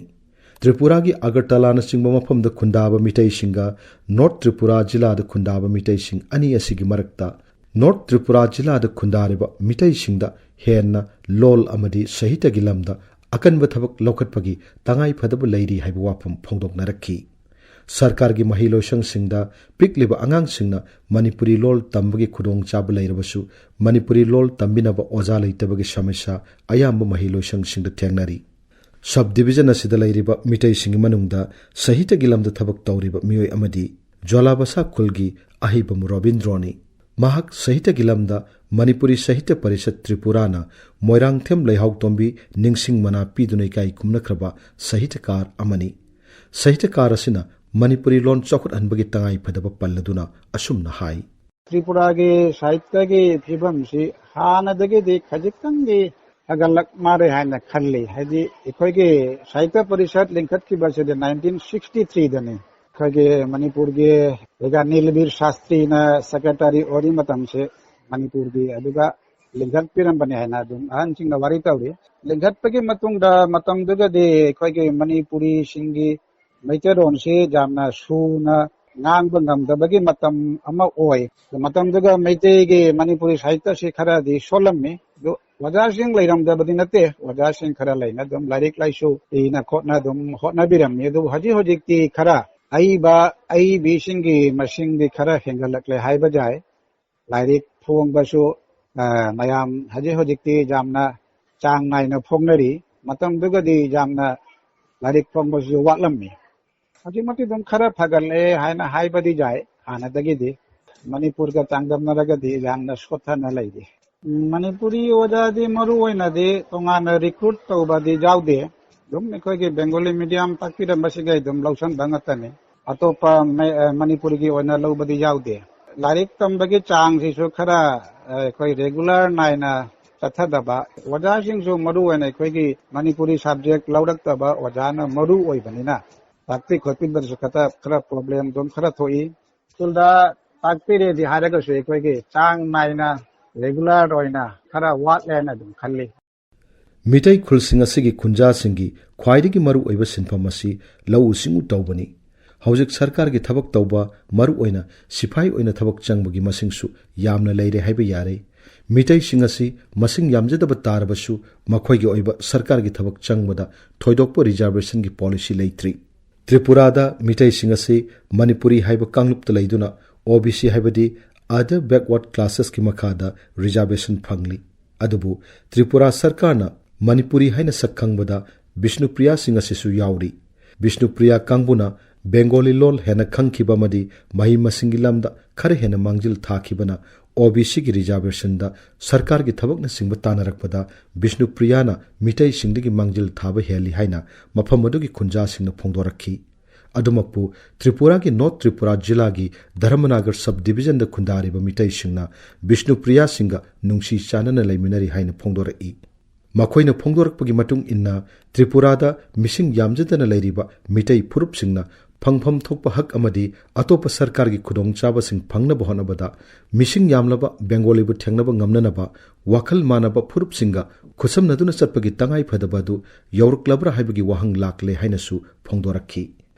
ꯇ꯭ꯔꯤꯄꯨꯔꯥꯒꯤ ꯑꯒꯔꯇꯂꯥꯅꯆꯤꯡꯕ ꯃꯐꯝꯗ ꯈꯨꯟꯗꯥꯕ ꯃꯤꯇꯩꯁꯤꯡꯒ ꯅꯣꯔꯠ ꯇ꯭ꯔꯤꯄꯨꯔꯥ ꯖꯤꯂꯥꯗ ꯈꯨꯟꯗꯥꯕ ꯃꯤꯇꯩꯁꯤꯡ ꯑꯅꯤ ꯑꯁꯤꯒꯤ ꯃꯔꯛꯇ ꯅꯣꯔꯠ ꯇ꯭ꯔꯤꯄꯨꯔꯥ ꯖꯤꯂꯥꯗ ꯈꯨꯟꯗꯥꯔꯤꯕ ꯃꯤꯇꯩꯁꯤꯡꯗ ꯍꯦꯟꯅ ꯂꯣꯜ ꯑꯃꯗꯤ ꯁꯥꯍꯤꯇ꯭ꯌꯒꯤ ꯂꯝꯗ ꯑꯀꯟꯕ ꯊꯕꯛ ꯂꯧꯈꯠꯄꯒꯤ ꯇꯉꯥꯏ ꯐꯗꯕ ꯂꯩꯔꯤ ꯍꯥꯏꯕ ꯋꯥꯐꯝ ꯐꯣꯡꯗꯣꯛꯅꯔꯛꯈꯤ꯫ ꯁꯔꯀꯥꯔꯒꯤ ꯃꯍꯩꯂꯣꯏꯁꯪꯁꯤꯡꯗ ꯄꯤꯛꯂꯤꯕ ꯑꯉꯥꯡꯁꯤꯡꯅ ꯃꯅꯤꯄꯨꯔꯤ ꯂꯣꯜ ꯇꯝꯕꯒꯤ ꯈꯨꯗꯣꯡꯆꯥꯕ ꯂꯩꯔꯕꯁꯨ, ꯃꯅꯤꯄꯨꯔꯤ ꯂꯣꯜ ꯇꯝꯕꯤꯅꯕ ꯑꯣꯖꯥ ꯂꯩꯇꯕꯒꯤ ꯁꯃꯁ꯭ꯌꯥ ꯑꯌꯥꯝꯕ ꯃꯍꯩꯂꯣꯏꯁꯪꯁꯤꯡꯗ ꯊꯦꯡꯅꯔꯤ꯫ ꯁꯕ ꯗꯤꯕꯤꯖꯟ ꯑꯁꯤꯗ ꯂꯩꯔꯤꯕ ꯃꯤꯇꯩꯁꯤꯡꯒꯤ ꯃꯅꯨꯡꯗ ꯁꯥꯍꯤꯇ꯭ꯌꯒꯤ ꯂꯝꯗ ꯊꯕꯛ ꯇꯧꯔꯤꯕ ꯃꯤꯑꯣꯏ ꯑꯃꯗꯤ ꯖ꯭ꯋꯥꯂꯥꯕꯁꯥ ꯈꯨꯜꯒꯤ ꯑꯍꯩꯕꯝ ꯔꯣꯕꯤꯟꯗ꯭ꯔꯣꯅꯤ꯫ ꯃꯍꯥꯛ ꯁꯥꯍꯤꯇ꯭ꯌꯒꯤ ꯂꯝꯗ ꯃꯅꯤꯄꯨꯔꯤ ꯁꯥꯍꯤꯇ꯭ꯌ ꯄꯔꯤꯁꯠ ꯇ꯭ꯔꯤꯄꯨꯔꯥꯅ ꯃꯣꯏꯔꯥꯡꯊꯦꯝ ꯂꯩꯍꯥꯎꯇꯣꯝꯕꯤ ꯅꯤꯡꯁꯤꯡ ꯃꯅꯥ ꯄꯤꯗꯨꯅ ꯏꯀꯥꯏ ꯈꯨꯝꯅꯈ꯭ꯔꯕ ꯁꯥꯍꯤꯇ꯭ꯌꯀꯥꯔ ꯑꯃꯅꯤ꯫ ꯁꯥꯍꯤꯇ꯭ꯌꯀꯥꯔ ꯑꯁꯤꯅ ꯃꯅꯤꯄꯨꯔꯤ ꯂꯣꯟ ꯆꯥꯎꯈꯠꯍꯟꯕꯒꯤ ꯇꯉꯥꯏ ꯐꯗꯕ ꯄꯜꯂꯗꯨꯅ ꯑꯁꯨꯝꯅ ꯍꯥꯏ꯫ ꯇ꯭ꯔꯤꯄꯨꯔꯥꯒꯤ ꯁꯥꯍꯤꯇ꯭ꯌꯒꯤ ꯐꯤꯕꯝꯁꯤ ꯍꯥꯟꯅꯗꯒꯤꯗꯤ ꯈꯖꯤꯛꯇꯪꯗꯤ ꯍꯦꯟꯒꯠꯂꯛ ꯃꯥꯜꯂꯦ ꯍꯥꯏꯅ ꯈꯜꯂꯤ꯫ ꯍꯥꯏꯗꯤ ꯑꯩꯈꯣꯏꯒꯤ ꯁꯥꯍꯤꯇ꯭ꯌ ꯄꯔꯤꯁꯠ ꯂꯤꯡꯈꯠꯈꯤꯕꯁꯤꯗꯤ nineteen sixty threeꯗꯅꯤ꯫ ꯑꯩꯈꯣꯏꯒꯤ ꯃꯅꯤꯄꯨꯔꯒꯤ ꯑꯣꯖꯥ ꯅꯤꯂꯕꯤꯔ ꯁꯥꯁꯇ꯭ꯔꯤꯅ ꯁꯦꯀ꯭ꯔꯦꯇꯔꯤ ꯑꯣꯏꯔꯤ ꯃꯇꯝꯁꯦ ꯃꯅꯤꯄꯨꯔꯒꯤ ꯑꯗꯨꯒ ꯂꯤꯡꯈꯠꯄꯤꯔꯝꯕꯅꯤ ꯍꯥꯏꯅ ꯑꯗꯨꯝ ꯑꯍꯟꯁꯤꯡꯅ ꯋꯥꯔꯤ ꯇꯧꯔꯤ꯫ ꯂꯤꯡꯈꯠꯄꯒꯤ ꯃꯇꯨꯡꯗ ꯃꯇꯝꯗꯨꯗꯗꯤ ꯑꯩꯈꯣꯏꯒꯤ ꯃꯅꯤꯄꯨꯔꯤꯁꯤꯡꯒꯤ ꯃꯩꯇꯩꯂꯣꯟꯁꯤ ꯌꯥꯝꯅ ꯁꯨꯅ ꯉꯥꯡꯕ ꯉꯝꯗꯕꯒꯤ ꯃꯇꯝ ꯑꯃ ꯑꯣꯏ꯫ ꯃꯇꯝꯗꯨꯒ ꯃꯩꯇꯩꯒꯤ ꯃꯅꯤꯄꯨꯔꯤ ꯁꯥꯍꯤꯇ꯭ꯌꯁꯤ ꯈꯔꯗꯤ ꯁꯣꯜꯂꯝꯃꯤ꯫ ꯑꯗꯨ ꯑꯣꯖꯥꯁꯤꯡ ꯂꯩꯔꯝꯗꯕꯗꯤ ꯅꯠꯇꯦ, ꯑꯣꯖꯥꯁꯤꯡ ꯈꯔ ꯂꯩꯅ ꯑꯗꯨꯝ ꯂꯥꯏꯔꯤꯛ ꯂꯥꯏꯁꯨ ꯏꯅ ꯈꯣꯠꯅ ꯑꯗꯨꯝ ꯍꯣꯠꯅꯕꯤꯔꯝꯃꯤ꯫ ꯑꯗꯨꯕꯨ ꯍꯧꯖꯤꯛ ꯍꯧꯖꯤꯛꯇꯤ ꯈꯔ ꯑꯏꯕ ꯑꯏꯕꯤꯁꯤꯡꯒꯤ ꯃꯁꯤꯡꯗꯤ ꯈꯔ ꯍꯦꯟꯒꯠꯂꯛꯂꯦ ꯍꯥꯏꯕ ꯌꯥꯏ꯫ ꯂꯥꯏꯔꯤꯛ ꯐꯣꯡꯕꯁꯨ ꯑ, ꯃꯌꯥꯝ ꯍꯧꯖꯤꯛ ꯍꯧꯖꯤꯛꯇꯤ ꯌꯥꯝꯅ ꯆꯥꯡ ꯅꯥꯏꯅ ꯐꯣꯡꯅꯔꯤ꯫ ꯃꯇꯝꯗꯨꯒꯗꯤ ꯌꯥꯝꯅ ꯂꯥꯏꯔꯤꯛ ꯐꯣꯡꯕꯁꯨ ꯋꯥꯠꯂꯝꯃꯤ꯫ ꯍꯧꯖꯤꯛꯃꯛꯇꯤ ꯑꯗꯨꯝ ꯈꯔ ꯐꯒꯠꯂꯛꯑꯦ ꯍꯥꯏꯅ ꯍꯥꯏꯕꯗꯤ ꯌꯥꯏ꯫ ꯍꯥꯟꯅꯗꯒꯤꯗꯤ ꯃꯅꯤꯄꯨꯔꯒ ꯆꯥꯡꯗꯝꯅꯔꯒꯗꯤ ꯌꯥꯝꯅ ꯁꯣꯠꯊꯅ ꯂꯩꯔꯤ꯫ ꯎꯝ, ꯃꯅꯤꯄꯨꯔꯤ ꯑꯣꯖꯥꯗꯤ ꯃꯔꯨ ꯑꯣꯏꯅꯗꯤ ꯇꯣꯉꯥꯟꯅ ꯔꯤꯀ꯭ꯔꯨꯠ ꯇꯧꯕꯗꯤ ꯌꯥꯎꯗꯦ꯫ ꯑꯗꯨꯝ ꯑꯩꯈꯣꯏꯒꯤ ꯕꯦꯡꯒꯣꯂꯤ ꯃꯤꯗꯤꯌꯝ ꯇꯥꯛꯄꯤꯔꯝꯕꯁꯤꯡꯒꯩ ꯑꯗꯨꯝ ꯂꯧꯁꯟꯕ ꯉꯥꯛꯇꯅꯤ꯫ ꯑꯇꯣꯞꯄ ꯃ-, ꯑ, ꯃꯅꯤꯄꯨꯔꯤꯒꯤ ꯑꯣꯏꯅ ꯂꯧꯕꯗꯤ ꯌꯥꯎꯗꯦ꯫ ꯂꯥꯏꯔꯤꯛ ꯇꯝꯕꯒꯤ ꯆꯥꯡꯁꯤꯁꯨ ꯈꯔ, ꯑ, ꯑꯩꯈꯣꯏ ꯔꯦꯒꯨꯂꯔ ꯅꯥꯏꯅ ꯆꯠꯊꯗꯕ, ꯑꯣꯖꯥꯁꯤꯡꯁꯨ ꯃꯔꯨ ꯑꯣꯏꯅ ꯑꯩꯈꯣꯏꯒꯤ ꯃꯅꯤꯄꯨꯔꯤ ꯁꯕꯖꯦꯛ ꯂꯧꯔꯛꯇꯕ ꯑꯣꯖꯥꯅ ꯃꯔꯨ ꯑꯣꯏꯕꯅꯤꯅ ꯇꯥꯛꯄꯤ ꯈꯣꯠꯄꯤꯕꯗꯁꯨ ꯈꯔ, ꯈꯔ ꯄ꯭ꯔꯣꯕ꯭ꯂꯦꯝ ꯑꯗꯨꯝ ꯈꯔ ꯊꯣꯛꯏ꯫ ꯁ꯭ꯀꯨꯜꯗ ꯇꯥꯛꯄꯤꯔꯦꯗꯤ ꯍꯥꯏꯔꯒꯁꯨ ꯑꯩꯈꯣꯏꯒꯤ ꯆꯥꯡ ꯅꯥꯏꯅ ꯔꯦꯒꯨꯂꯔ ꯑꯣꯏꯅ ꯈꯔ ꯋꯥꯠꯂꯦꯅ ꯑꯗꯨꯝ ꯈꯜꯂꯤ꯫ ꯃꯤꯇꯩ ꯈꯨꯜꯁꯤꯡ ꯑꯁꯤꯒꯤ ꯈꯨꯟꯖꯥꯁꯤꯡꯒꯤ ꯈ꯭ꯋꯥꯏꯗꯒꯤ ꯃꯔꯨꯑꯣꯏꯕ ꯁꯤꯟꯐꯝ ꯑꯁꯤ ꯂꯧꯎ ꯁꯤꯡꯎ ꯇꯧꯕꯅꯤ꯫ ꯍꯧꯖꯤꯛ ꯁꯔꯀꯥꯔꯒꯤ ꯊꯕꯛ ꯇꯧꯕ, ꯃꯔꯨꯑꯣꯏꯅ ꯁꯤꯐꯥꯏ ꯑꯣꯏꯅ ꯊꯕꯛ ꯆꯪꯕꯒꯤ ꯃꯁꯤꯡꯁꯨ ꯌꯥꯝꯅ ꯂꯩꯔꯦ ꯍꯥꯏꯕ ꯌꯥꯔꯦ꯫ ꯃꯤꯇꯩꯁꯤꯡ ꯑꯁꯤ ꯃꯁꯤꯡ ꯌꯥꯝꯖꯗꯕ ꯇꯥꯔꯕꯁꯨ ꯃꯈꯣꯏꯒꯤ ꯑꯣꯏꯕ ꯁꯔꯀꯥꯔꯒꯤ ꯊꯕꯛ ꯆꯪꯕꯗ ꯊꯣꯏꯗꯣꯛꯄ ꯔꯤꯖꯥꯔꯕꯦꯁꯟꯒꯤ ꯄꯣꯂꯤꯁꯤ ꯂꯩꯇ꯭ꯔꯤ꯫ ꯇ꯭ꯔꯤꯄꯨꯔꯥꯗ ꯃꯤꯇꯩꯁꯤꯡ ꯑꯁꯤ ꯃꯅꯤꯄꯨꯔꯤ ꯍꯥꯏꯕ ꯀꯥꯡꯂꯨꯞꯇ ꯂꯩꯗꯨꯅ ꯑꯣ ꯕꯤ ꯁꯤ ꯍꯥꯏꯕꯗꯤ Other Backward Classesꯀꯤ ꯃꯈꯥꯗ ꯔꯤꯖꯥꯔꯕꯦꯁꯟ ꯐꯪꯂꯤ꯫ ꯑꯗꯨꯕꯨ ꯇ꯭ꯔꯤꯄꯨꯔꯥ ꯁꯔꯀꯥꯔꯅ ꯃꯅꯤꯄꯨꯔꯤ ꯍꯥꯏꯅ ꯁꯛ ꯈꯪꯕꯗ ꯕꯤꯁꯅꯨꯄ꯭ꯔꯤꯌꯥꯁꯤꯡ ꯑꯁꯤꯁꯨ ꯌꯥꯎꯔꯤ꯫ ꯕꯤꯁꯅꯨꯄ꯭ꯔꯤꯌꯥ ꯀꯥꯡꯕꯨꯅ ꯕꯦꯡꯒꯣꯂꯤ ꯂꯣꯜ ꯍꯦꯟꯅ ꯈꯪꯈꯤꯕ ꯑꯃꯗꯤ ꯃꯍꯩ ꯃꯁꯤꯡꯒꯤ ꯂꯝꯗ ꯈꯔ ꯍꯦꯟꯅ ꯃꯥꯡꯖꯤꯜ ꯊꯥꯈꯤꯕꯅ ꯑꯣ ꯕꯤ ꯁꯤꯒꯤ ꯔꯤꯖꯥꯔꯕꯦꯁꯟꯗ ꯁꯔꯀꯥꯔꯒꯤ ꯊꯕꯛꯅꯆꯤꯡꯕ ꯇꯥꯟꯅꯔꯛꯄꯗ ꯕꯤꯁꯅꯨꯄ꯭ꯔꯤꯌꯥꯅ ꯃꯤꯇꯩꯁꯤꯡꯗꯒꯤ ꯃꯥꯡꯖꯤꯜ ꯊꯥꯕ ꯍꯦꯜꯂꯤ ꯍꯥꯏꯅ ꯃꯐꯝ ꯑꯗꯨꯒꯤ ꯈꯨꯟꯖꯥꯁꯤꯡꯅ ꯐꯣꯡꯗꯣꯔꯛꯈꯤ꯫ ꯑꯗꯨꯃꯛꯄꯨ ꯇ꯭ꯔꯤꯄꯨꯔꯥꯒꯤ ꯅꯣꯔꯠ ꯇ꯭ꯔꯤꯄꯨꯔꯥ ꯖꯤꯂꯥꯒꯤ ꯙꯔꯃꯅꯥꯒꯔ ꯁꯕ ꯗꯤꯕꯤꯖꯟꯗ ꯈꯨꯟꯗꯥꯔꯤꯕ ꯃꯤꯇꯩꯁꯤꯡꯅ ꯕꯤꯁꯅꯨꯄ꯭ꯔꯤꯌꯥꯁꯤꯡꯒ ꯅꯨꯡꯁꯤ ꯆꯥꯟꯅꯅ ꯂꯩꯃꯤꯟꯅꯔꯤ ꯍꯥꯏꯅ ꯐꯣꯡꯗꯣꯔꯛꯏ꯫ ꯃꯈꯣꯏꯅ ꯐꯣꯡꯗꯣꯔꯛꯄꯒꯤ ꯃꯇꯨꯡ ꯏꯟꯅ ꯇ꯭ꯔꯤꯄꯨꯔꯥꯗ ꯃꯤꯁꯤꯡ ꯌꯥꯝꯖꯗꯅ ꯂꯩꯔꯤꯕ ꯃꯤꯇꯩ ꯐꯨꯔꯨꯞꯁꯤꯡꯅ ꯐꯪꯐꯝ ꯊꯣꯛꯄ ꯍꯛ ꯑꯃꯗꯤ ꯑꯇꯣꯞꯄ ꯁꯔꯀꯥꯔꯒꯤ ꯈꯨꯗꯣꯡꯆꯥꯕꯁꯤꯡ ꯐꯪꯅꯕ ꯍꯣꯠꯅꯕꯗ ꯃꯤꯁꯤꯡ ꯌꯥꯝꯂꯕ ꯕꯦꯡꯒꯣꯂꯤꯕꯨ ꯊꯦꯡꯅꯕ ꯉꯝꯅꯅꯕ ꯋꯥꯈꯜ ꯃꯥꯟꯅꯕ ꯐꯨꯔꯨꯞꯁꯤꯡꯒ ꯈꯨꯠꯁꯝꯅꯗꯨꯅ ꯆꯠꯄꯒꯤ ꯇꯉꯥꯏ ꯐꯗꯕ ꯑꯗꯨ ꯌꯧꯔꯛꯂꯕ꯭ꯔꯥ ꯍꯥꯏꯕꯒꯤ ꯋꯥꯍꯪ ꯂꯥꯛꯂꯦ ꯍꯥꯏꯅꯁꯨ ꯐꯣꯡꯗꯣꯔꯛꯈꯤ꯫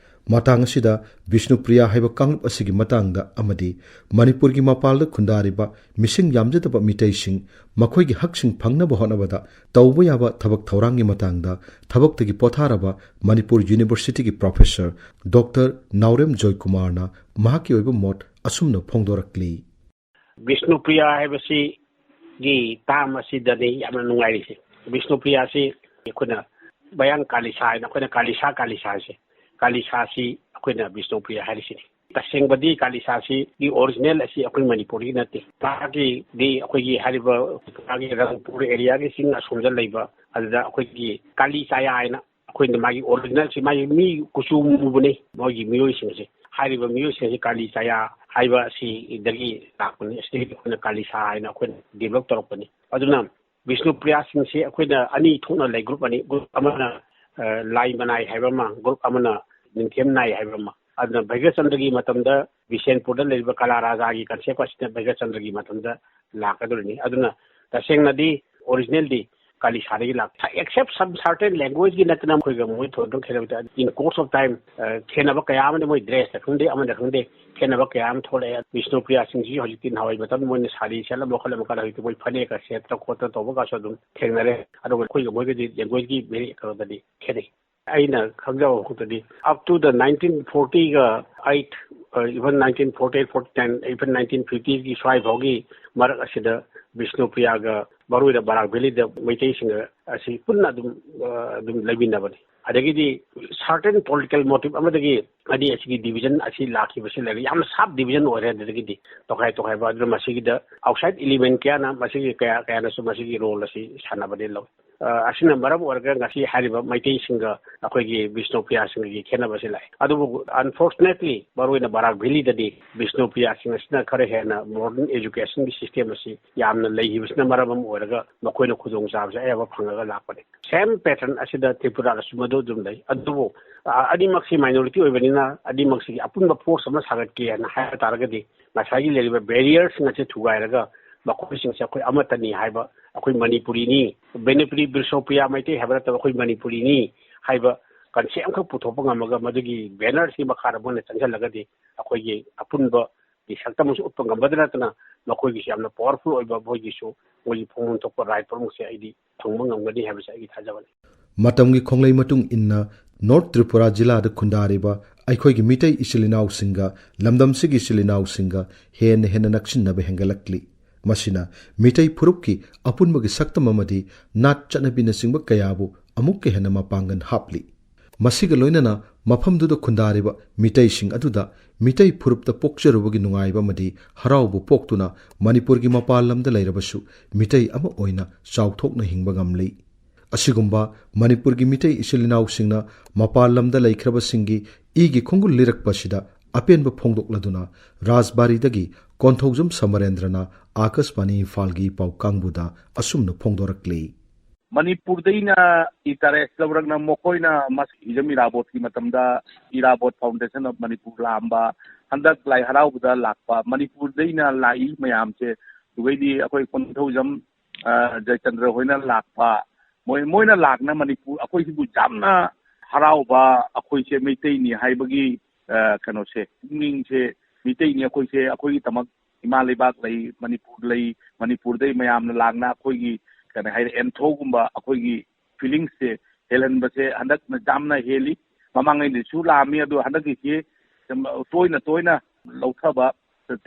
ꯃꯇꯥꯡ ꯑꯁꯤꯗ ꯕꯤꯁꯅꯨꯄ꯭ꯔꯤꯌꯥ ꯍꯥꯏꯕ ꯀꯥꯡꯂꯨꯞ ꯑꯁꯤꯒꯤ ꯃꯇꯥꯡꯗ ꯑꯃꯗꯤ ꯃꯅꯤꯄꯨꯔꯒꯤ ꯃꯄꯥꯟꯗ ꯈꯨꯟꯗꯥꯔꯤꯕ ꯃꯤꯁꯤꯡ ꯌꯥꯝꯖꯗꯕ ꯃꯤꯇꯩꯁꯤꯡ ꯃꯈꯣꯏꯒꯤ ꯍꯛꯁꯤꯡ ꯐꯪꯅꯕ ꯍꯣꯠꯅꯕꯗ ꯇꯧꯕ ꯌꯥꯕ ꯊꯕꯛ ꯊꯧꯔꯥꯡꯒꯤ ꯃꯇꯥꯡꯗ ꯊꯕꯛꯇꯒꯤ ꯄꯣꯊꯥꯔꯕ ꯃꯅꯤꯄꯨꯔ ꯌꯨꯅꯤꯚꯔꯁꯤꯇꯤꯒꯤ ꯄ꯭ꯔꯣꯐꯦꯁꯔ ꯗꯣꯛꯇꯔ ꯅꯥꯎꯔꯦꯝ ꯖꯣꯏꯀꯨꯃꯥꯔꯅ ꯃꯍꯥꯛꯀꯤ ꯑꯣꯏꯕ ꯃꯣꯠ ꯑꯁꯨꯝꯅ ꯐꯣꯡꯗꯣꯔꯛꯂꯤ꯫ ꯕꯤꯁꯅꯨꯄ꯭ꯔꯤꯌꯥ ꯍꯥꯏꯕꯁꯤꯒꯤ ꯇꯥꯝ ꯑꯁꯤꯗꯅꯤ ꯌꯥꯝꯅ ꯅꯨꯡꯉꯥꯏꯔꯤꯁꯦ꯫ ꯕꯤꯁꯅꯨꯄ꯭ꯔꯤꯌꯥꯁꯤ ꯑꯩꯈꯣꯏꯅ ꯃꯌꯥꯡ ꯀꯥꯂꯤꯁꯥ ꯍꯥꯏꯅ, ꯑꯩꯈꯣꯏꯅ ꯀꯥꯂꯤꯁꯥ, ꯀꯥꯂꯤꯁꯥꯁꯦ, ꯀꯥꯂꯤꯁꯥꯁꯤ ꯑꯩꯈꯣꯏꯅ ꯕꯤꯁꯅꯨꯄ꯭ꯔꯤꯌꯥ ꯍꯥꯏꯔꯤꯁꯤꯅꯤ꯫ ꯇꯁꯦꯡꯕꯗꯤ ꯀꯥꯂꯤꯁꯥꯁꯤꯒꯤ ꯑꯣꯔꯤꯖꯤꯅꯦꯜ ꯑꯁꯤ ꯑꯩꯈꯣꯏ ꯃꯅꯤꯄꯨꯔꯒꯤ ꯅꯠꯇꯦ꯫ ꯃꯥꯒꯤꯗꯤ ꯑꯩꯈꯣꯏꯒꯤ ꯍꯥꯏꯔꯤꯕ ꯃꯥꯒꯤ ꯔꯪꯄꯨꯔ ꯑꯦꯔꯤꯌꯥꯒꯤ ꯆꯤꯡ ꯑꯁꯣꯝꯗ ꯂꯩꯕ, ꯑꯗꯨꯗ ꯑꯩꯈꯣꯏꯒꯤ ꯀꯥꯂꯤ ꯆꯥꯌꯥ ꯍꯥꯏꯅ, ꯑꯩꯈꯣꯏꯅ ꯃꯥꯒꯤ ꯑꯣꯔꯤꯖꯤꯅꯦꯜꯁꯤ, ꯃꯥꯒꯤ ꯃꯤ ꯀꯨꯆꯨ ꯃꯨꯕꯅꯤ ꯃꯣꯏꯒꯤ ꯃꯤꯑꯣꯏꯁꯤꯡꯁꯦ꯫ ꯍꯥꯏꯔꯤꯕ ꯃꯤꯑꯣꯏꯁꯤꯡꯁꯦ ꯀꯥꯂꯤ ꯆꯥꯌꯥ ꯍꯥꯏꯕ ꯑꯁꯤꯗꯒꯤ ꯂꯥꯛꯄꯅꯤ꯫ ꯑꯁꯤꯗꯒꯤ ꯑꯩꯈꯣꯏꯅ ꯀꯥꯂꯤꯁꯥ ꯍꯥꯏꯅ ꯑꯩꯈꯣꯏꯅ ꯗꯤꯕꯂꯞ ꯇꯧꯔꯛꯄꯅꯤ꯫ ꯑꯗꯨꯅ ꯕꯤꯁꯅꯨꯄ꯭ꯔꯤꯌꯥꯁꯤꯡꯁꯦ ꯑꯩꯈꯣꯏꯅ ꯑꯅꯤ ꯊꯣꯛꯅ ꯂꯩ, ꯒ꯭ꯔꯨꯞ ꯑꯅꯤ꯫ ꯒ꯭ꯔꯨꯞ ꯑꯃꯅ, ꯑ, ꯂꯥꯏ ꯃꯅꯥꯏ ꯍꯥꯏꯕ ꯑꯃ, ꯒ꯭ꯔꯨꯞ ꯑꯃꯅ ꯅꯤꯡꯊꯦꯝ ꯅꯥꯏ ꯍꯥꯏꯕ ꯑꯃ꯫ ꯑꯗꯨꯅ ꯚꯩꯒ꯭ꯔꯆꯟꯗ꯭ꯔꯒꯤ ꯃꯇꯝꯗ ꯕꯤꯁꯦꯟꯄꯨꯔꯗ ꯂꯩꯔꯤꯕ ꯀꯂꯥ ꯔꯥꯖꯥꯒꯤ ꯀꯟꯁꯦꯞ ꯑꯁꯤꯅ ꯚꯩꯒ꯭ꯔꯆꯟꯗ꯭ꯔꯒꯤ ꯃꯇꯝꯗ ꯂꯥꯛꯀꯗꯧꯔꯤꯅꯤ꯫ ꯑꯗꯨꯅ ꯇꯁꯦꯡꯅꯗꯤ, ꯑꯣꯔꯤꯖꯤꯅꯦꯜꯗꯤ ꯀꯥꯂꯤꯁꯥꯗꯒꯤ ꯂꯥꯛꯄ, except some certain languageꯀꯤ ꯅꯠꯇꯅ ꯑꯩꯈꯣꯏꯒ ꯃꯣꯏ ꯊꯣꯏꯗꯣꯛ ꯈꯦꯠꯅꯕ ꯂꯩꯇꯦ꯫ In course of time, ꯑ, ꯈꯦꯠꯅꯕ ꯀꯌꯥ ꯑꯃꯗꯤ ꯃꯣꯏ dressꯇ ꯈꯪꯗꯦ, ꯑꯃꯗ ꯈꯪꯗꯦ, ꯈꯦꯠꯅꯕ ꯀꯌꯥ ꯑꯃ ꯊꯣꯛꯂꯛꯑꯦ꯫ ꯕꯤꯁꯅꯨꯄ꯭ꯔꯤꯌꯥꯁꯤꯡꯁꯤ ꯍꯧꯖꯤꯛꯇꯤ ꯅꯍꯥꯟꯋꯥꯏ ꯃꯇꯝꯗ ꯃꯣꯏꯅ ꯁꯥꯔꯤ ꯁꯦꯠꯂꯝꯕ ꯈꯣꯠꯂꯝꯕ ꯀꯥꯟꯗ ꯍꯧꯖꯤꯛꯇꯤ ꯃꯣꯏ ꯐꯅꯦꯛꯀ ꯁꯦꯠꯇꯅ ꯈꯣꯠꯇꯅ ꯇꯧꯕꯒꯁꯨ ꯑꯗꯨꯝ ꯊꯦꯡꯅꯔꯦ꯫ ꯑꯗꯨꯒ ꯑꯩꯈꯣꯏꯒ ꯃꯣꯏꯒꯗꯤ languageꯏꯒꯤ ꯀꯩꯅꯣꯗꯗꯤ ꯈꯦꯠꯅꯩ꯫ ꯑꯩꯅ ꯈꯪꯖꯕ ꯐꯥꯎꯗꯗꯤ, up to the nineteen fortyꯒ eight, even nineteen forty eight, forty nine, even nineteen fiftyꯒꯤ ꯁ꯭ꯋꯥꯏ ꯐꯥꯎꯒꯤ ꯃꯔꯛ ꯑꯁꯤꯗ ꯕꯤꯁꯅꯨꯄ꯭ꯔꯤꯌꯥꯒ ꯃꯔꯨꯑꯣꯏꯅ ꯕꯔꯥꯛ ꯚꯦꯂꯤꯗ ꯃꯩꯇꯩꯁꯤꯡ ꯑꯁꯤ ꯄꯨꯟꯅ ꯑꯗꯨꯝ, ꯑ, ꯑꯗꯨꯝ ꯂꯩꯃꯤꯟꯅꯕꯅꯤ꯫ ꯑꯗꯒꯤꯗꯤ certain political motive ꯑꯃꯗꯒꯤ ꯑꯅꯤ ꯑꯁꯤꯒꯤ division ꯑꯁꯤ ꯂꯥꯛꯈꯤꯕꯁꯤ ꯂꯩꯔꯦ꯫ ꯌꯥꯝꯅ sharp division ꯑꯣꯏꯔꯦ꯫ ꯑꯗꯨꯗꯒꯤꯗꯤ ꯇꯣꯈꯥꯏ ꯇꯣꯈꯥꯏꯕ, ꯑꯗꯨꯅ ꯃꯁꯤꯒꯤꯗ outside element ꯀꯌꯥꯅ, ꯃꯁꯤꯒꯤ ꯀꯌꯥ, ꯀꯌꯥꯅꯁꯨ ꯃꯁꯤꯒꯤ role ꯑꯁꯤ ꯁꯥꯟꯅꯕꯗꯤ ꯂꯧꯏ꯫ ꯑ, ꯑꯁꯤꯅ ꯃꯔꯝ ꯑꯣꯏꯔꯒ ꯉꯁꯤ ꯍꯥꯏꯔꯤꯕ ꯃꯩꯇꯩꯁꯤꯡꯒ ꯑꯩꯈꯣꯏꯒꯤ ꯕꯤꯁꯅꯨꯄ꯭ꯔꯤꯌꯥꯁꯤꯡꯒꯤ ꯈꯦꯠꯅꯕꯁꯤ ꯂꯥꯛꯑꯦ꯫ ꯑꯗꯨꯕꯨ unfortunately, ꯃꯔꯨꯑꯣꯏꯅ ꯕꯔꯥꯛ ꯚꯦꯂꯤꯗꯗꯤ ꯕꯤꯁꯅꯨꯄ꯭ꯔꯤꯌꯥꯁꯤꯡ ꯑꯁꯤꯅ ꯈꯔ ꯍꯦꯟꯅ modern educationꯒꯤ system ꯑꯁꯤ ꯌꯥꯝꯅ ꯂꯩꯈꯤꯕꯁꯤꯅ ꯃꯔꯝ ꯑꯃ ꯑꯣꯏꯔꯒ ꯃꯈꯣꯏꯅ ꯈꯨꯗꯣꯡꯆꯥꯕꯁꯦ ꯑꯌꯥꯝꯕ ꯐꯪꯉꯒ ꯂꯥꯛꯄꯅꯤ꯫ Same pattern ꯑꯁꯤꯗ ꯇ꯭ꯔꯤꯄꯨꯔꯥꯗꯁꯨ ꯃꯗꯨ ꯑꯗꯨꯝ ꯂꯩ꯫ ꯑꯗꯨꯕꯨ, ꯑ, ꯑꯅꯤꯃꯛꯁꯤ minority ꯑꯣꯏꯕꯅꯤꯅ, ꯑꯅꯤꯃꯛꯁꯤꯒꯤ ꯑꯄꯨꯟꯕ force ꯑꯃ ꯁꯥꯒꯠꯀꯦ ꯍꯥꯏꯅ ꯍꯥꯏꯕ ꯇꯥꯔꯒꯗꯤ, ꯉꯁꯥꯏꯒꯤ ꯂꯩꯔꯤꯕ barrierꯁꯤꯡ ꯑꯁꯤ ꯊꯨꯒꯥꯏꯔꯒ ꯃꯈꯣꯏꯁꯤꯡꯁꯦ ꯑꯩꯈꯣꯏ ꯑꯃꯠꯇꯅꯤ ꯍꯥꯏꯕ, ꯑꯩꯈꯣꯏ ꯃꯅꯤꯄꯨꯔꯤꯅꯤ, ꯃꯅꯤꯄꯨꯔꯤ ꯕꯤꯁꯅꯨꯄ꯭ꯔꯤꯌꯥ ꯃꯩꯇꯩ ꯍꯥꯏꯕ ꯅꯠꯇꯕ ꯑꯩꯈꯣꯏ ꯃꯅꯤꯄꯨꯔꯤꯅꯤ ꯍꯥꯏꯕ ꯀꯟꯁꯦꯞ ꯑꯃꯈꯛ ꯄꯨꯊꯣꯛꯄ ꯉꯝꯃꯒ, ꯃꯗꯨꯒꯤ ꯕꯦꯅꯔꯁꯤ ꯃꯈꯥꯗ ꯃꯣꯏꯅ ꯆꯪꯁꯤꯜꯂꯒꯗꯤ, ꯑꯩꯈꯣꯏꯒꯤ ꯑꯄꯨꯟꯕꯒꯤ ꯁꯛꯇꯝ ꯑꯃꯁꯨ ꯎꯠꯄ ꯉꯝꯕꯗ ꯅꯠꯇꯅ, ꯃꯈꯣꯏꯒꯤꯁꯨ ꯌꯥꯝꯅ ꯄꯥꯋꯔꯐꯨꯜ ꯑꯣꯏꯕ, ꯃꯣꯏꯒꯤꯁꯨ, ꯃꯣꯏꯒꯤ ꯐꯪꯐꯝ ꯊꯣꯛꯄ ꯔꯥꯏꯠ ꯄꯨꯝꯅꯃꯛꯁꯦ ꯑꯩꯗꯤ ꯐꯪꯕ ꯉꯝꯒꯅꯤ ꯍꯥꯏꯕꯁꯦ ꯑꯩꯒꯤ ꯊꯥꯖꯕꯅꯤ꯫ ꯃꯇꯝꯒꯤ ꯈꯣꯡꯂꯩ ꯃꯇꯨꯡ ꯏꯟꯅ ꯅꯣꯔꯠ ꯇ꯭ꯔꯤꯄꯨꯔꯥ ꯖꯤꯂꯥꯗ ꯈꯨꯟꯗꯥꯔꯤꯕ ꯑꯩꯈꯣꯏꯒꯤ ꯃꯤꯇꯩ ꯏꯆꯤꯜ ꯏꯅꯥꯎꯁꯤꯡꯒ ꯂꯝꯗꯝꯁꯤꯒꯤ ꯏꯆꯤꯜ ꯏꯅꯥꯎꯁꯤꯡꯒ ꯍꯦꯟꯅ ꯍꯦꯟꯅ ꯅꯛꯁꯤꯟꯅꯕ ꯍꯦꯟꯒꯠꯂꯛꯂꯤ꯫ ꯃꯁꯤꯅ ꯃꯤꯇꯩ ꯐꯨꯔꯨꯞꯀꯤ ꯑꯄꯨꯟꯕꯒꯤ ꯁꯛꯇꯝ ꯑꯃꯗꯤ ꯅꯥꯠ ꯆꯠꯅꯕꯤꯅꯆꯤꯡꯕ ꯀꯌꯥꯕꯨ ꯑꯃꯨꯛꯀ ꯍꯦꯟꯅ ꯃꯄꯥꯡꯒꯜ ꯍꯥꯞꯂꯤ꯫ ꯃꯁꯤꯒ ꯂꯣꯏꯅꯅ ꯃꯐꯝꯗꯨꯗ ꯈꯨꯟꯗꯥꯔꯤꯕ ꯃꯤꯇꯩꯁꯤꯡ ꯑꯗꯨꯗ ꯃꯤꯇꯩ ꯐꯨꯔꯨꯞꯇ ꯄꯣꯛꯆꯔꯨꯕꯒꯤ ꯅꯨꯡꯉꯥꯏꯕ ꯑꯃꯗꯤ ꯍꯔꯥꯎꯕ ꯄꯣꯛꯇꯨꯅ ꯃꯅꯤꯄꯨꯔꯒꯤ ꯃꯄꯥꯟ ꯂꯝꯗ ꯂꯩꯔꯕꯁꯨ ꯃꯤꯇꯩ ꯑꯃ ꯑꯣꯏꯅ ꯆꯥꯎꯊꯣꯛꯅ ꯍꯤꯡꯕ ꯉꯝꯂꯤ꯫ ꯑꯁꯤꯒꯨꯝꯕ ꯃꯅꯤꯄꯨꯔꯒꯤ ꯃꯤꯇꯩ ꯏꯆꯤꯜ ꯏꯅꯥꯎꯁꯤꯡꯅ ꯃꯄꯥꯟ ꯂꯝꯗ ꯂꯩꯈ꯭ꯔꯕꯁꯤꯡꯒꯤ ꯏꯒꯤ ꯈꯣꯡꯒꯨꯜ ꯂꯤꯔꯛꯄ ꯑꯁꯤꯗ ꯑꯄꯦꯟꯕ ꯐꯣꯡꯗꯣꯛꯂꯗꯨꯅ ꯔꯥꯖꯕꯥꯔꯤꯗꯒꯤ ꯀꯣꯟꯊꯧꯖꯝ ꯁꯃꯔꯦꯟꯗ꯭ꯔꯅ ꯑꯥꯀꯥꯁꯕꯥꯅꯤ ꯏꯝꯐꯥꯜꯒꯤ ꯄꯥꯎ ꯀꯥꯡꯕꯨꯗ ꯑꯁꯨꯝꯅ ꯐꯣꯡꯗꯣꯔꯛꯂꯤ꯫ ꯃꯅꯤꯄꯨꯔꯗꯩꯅ ꯏꯟꯇꯔꯦꯁ ꯂꯧꯔꯛꯅ ꯃꯈꯣꯏꯅ ꯃꯁ-, ꯍꯤꯖꯝ ꯏꯔꯥꯕꯣꯠꯀꯤ ꯃꯇꯝꯗ ꯏꯔꯥꯕꯣꯠ Foundation of Manipur ꯂꯥꯛꯑꯝꯕ, ꯍꯟꯗꯛ ꯂꯥꯏ ꯍꯔꯥꯎꯕꯗ ꯂꯥꯛꯄ, ꯃꯅꯤꯄꯨꯔꯗꯩꯅ ꯂꯥꯛꯏ ꯃꯌꯥꯝꯁꯦ, ꯑꯗꯨꯒꯩꯗꯤ ꯑꯩꯈꯣꯏ ꯀꯣꯟꯊꯧꯖꯝ, ꯑ, ꯖꯌꯆꯟꯗ꯭ꯔ ꯍꯣꯏꯅ ꯂꯥꯛꯄ, ꯃꯣꯏ, ꯃꯣꯏꯅ ꯂꯥꯛꯅ ꯃꯅꯤꯄꯨꯔ, ꯑꯩꯈꯣꯏꯁꯤꯕꯨ ꯌꯥꯝꯅ ꯍꯔꯥꯎꯕ, ꯑꯩꯈꯣꯏꯁꯦ ꯃꯩꯇꯩꯅꯤ ꯍꯥꯏꯕꯒꯤ, ꯑ, ꯀꯩꯅꯣꯁꯦ, ꯄꯨꯛꯅꯤꯡꯁꯦ, ꯃꯩꯇꯩꯅꯤ ꯑꯩꯈꯣꯏꯁꯦ, ꯑꯩꯈꯣꯏꯒꯤꯗꯃꯛ ꯏꯃꯥ ꯂꯩꯕꯥꯛ ꯂꯩ, ꯃꯅꯤꯄꯨꯔ ꯂꯩ, ꯃꯅꯤꯄꯨꯔꯗꯩ ꯃꯌꯥꯝꯅ ꯂꯥꯛꯅ ꯑꯩꯈꯣꯏꯒꯤ, ꯀꯔꯤ ꯍꯥꯏꯔꯦ, ꯑꯦꯟꯊꯣꯒꯨꯝꯕ ꯑꯩꯈꯣꯏꯒꯤ ꯐꯤꯂꯤꯡꯁꯁꯦ ꯍꯦꯜꯍꯟꯕꯁꯦ ꯍꯟꯗꯛꯅ ꯌꯥꯝꯅ ꯍꯦꯜꯂꯤ꯫ ꯃꯃꯥꯡꯉꯩꯗꯁꯨ ꯂꯥꯛꯑꯝꯃꯤ, ꯑꯗꯣ ꯍꯟꯗꯛꯀꯤꯁꯤ ꯇꯣꯏꯅ ꯇꯣꯏꯅ ꯂꯧꯊꯕ,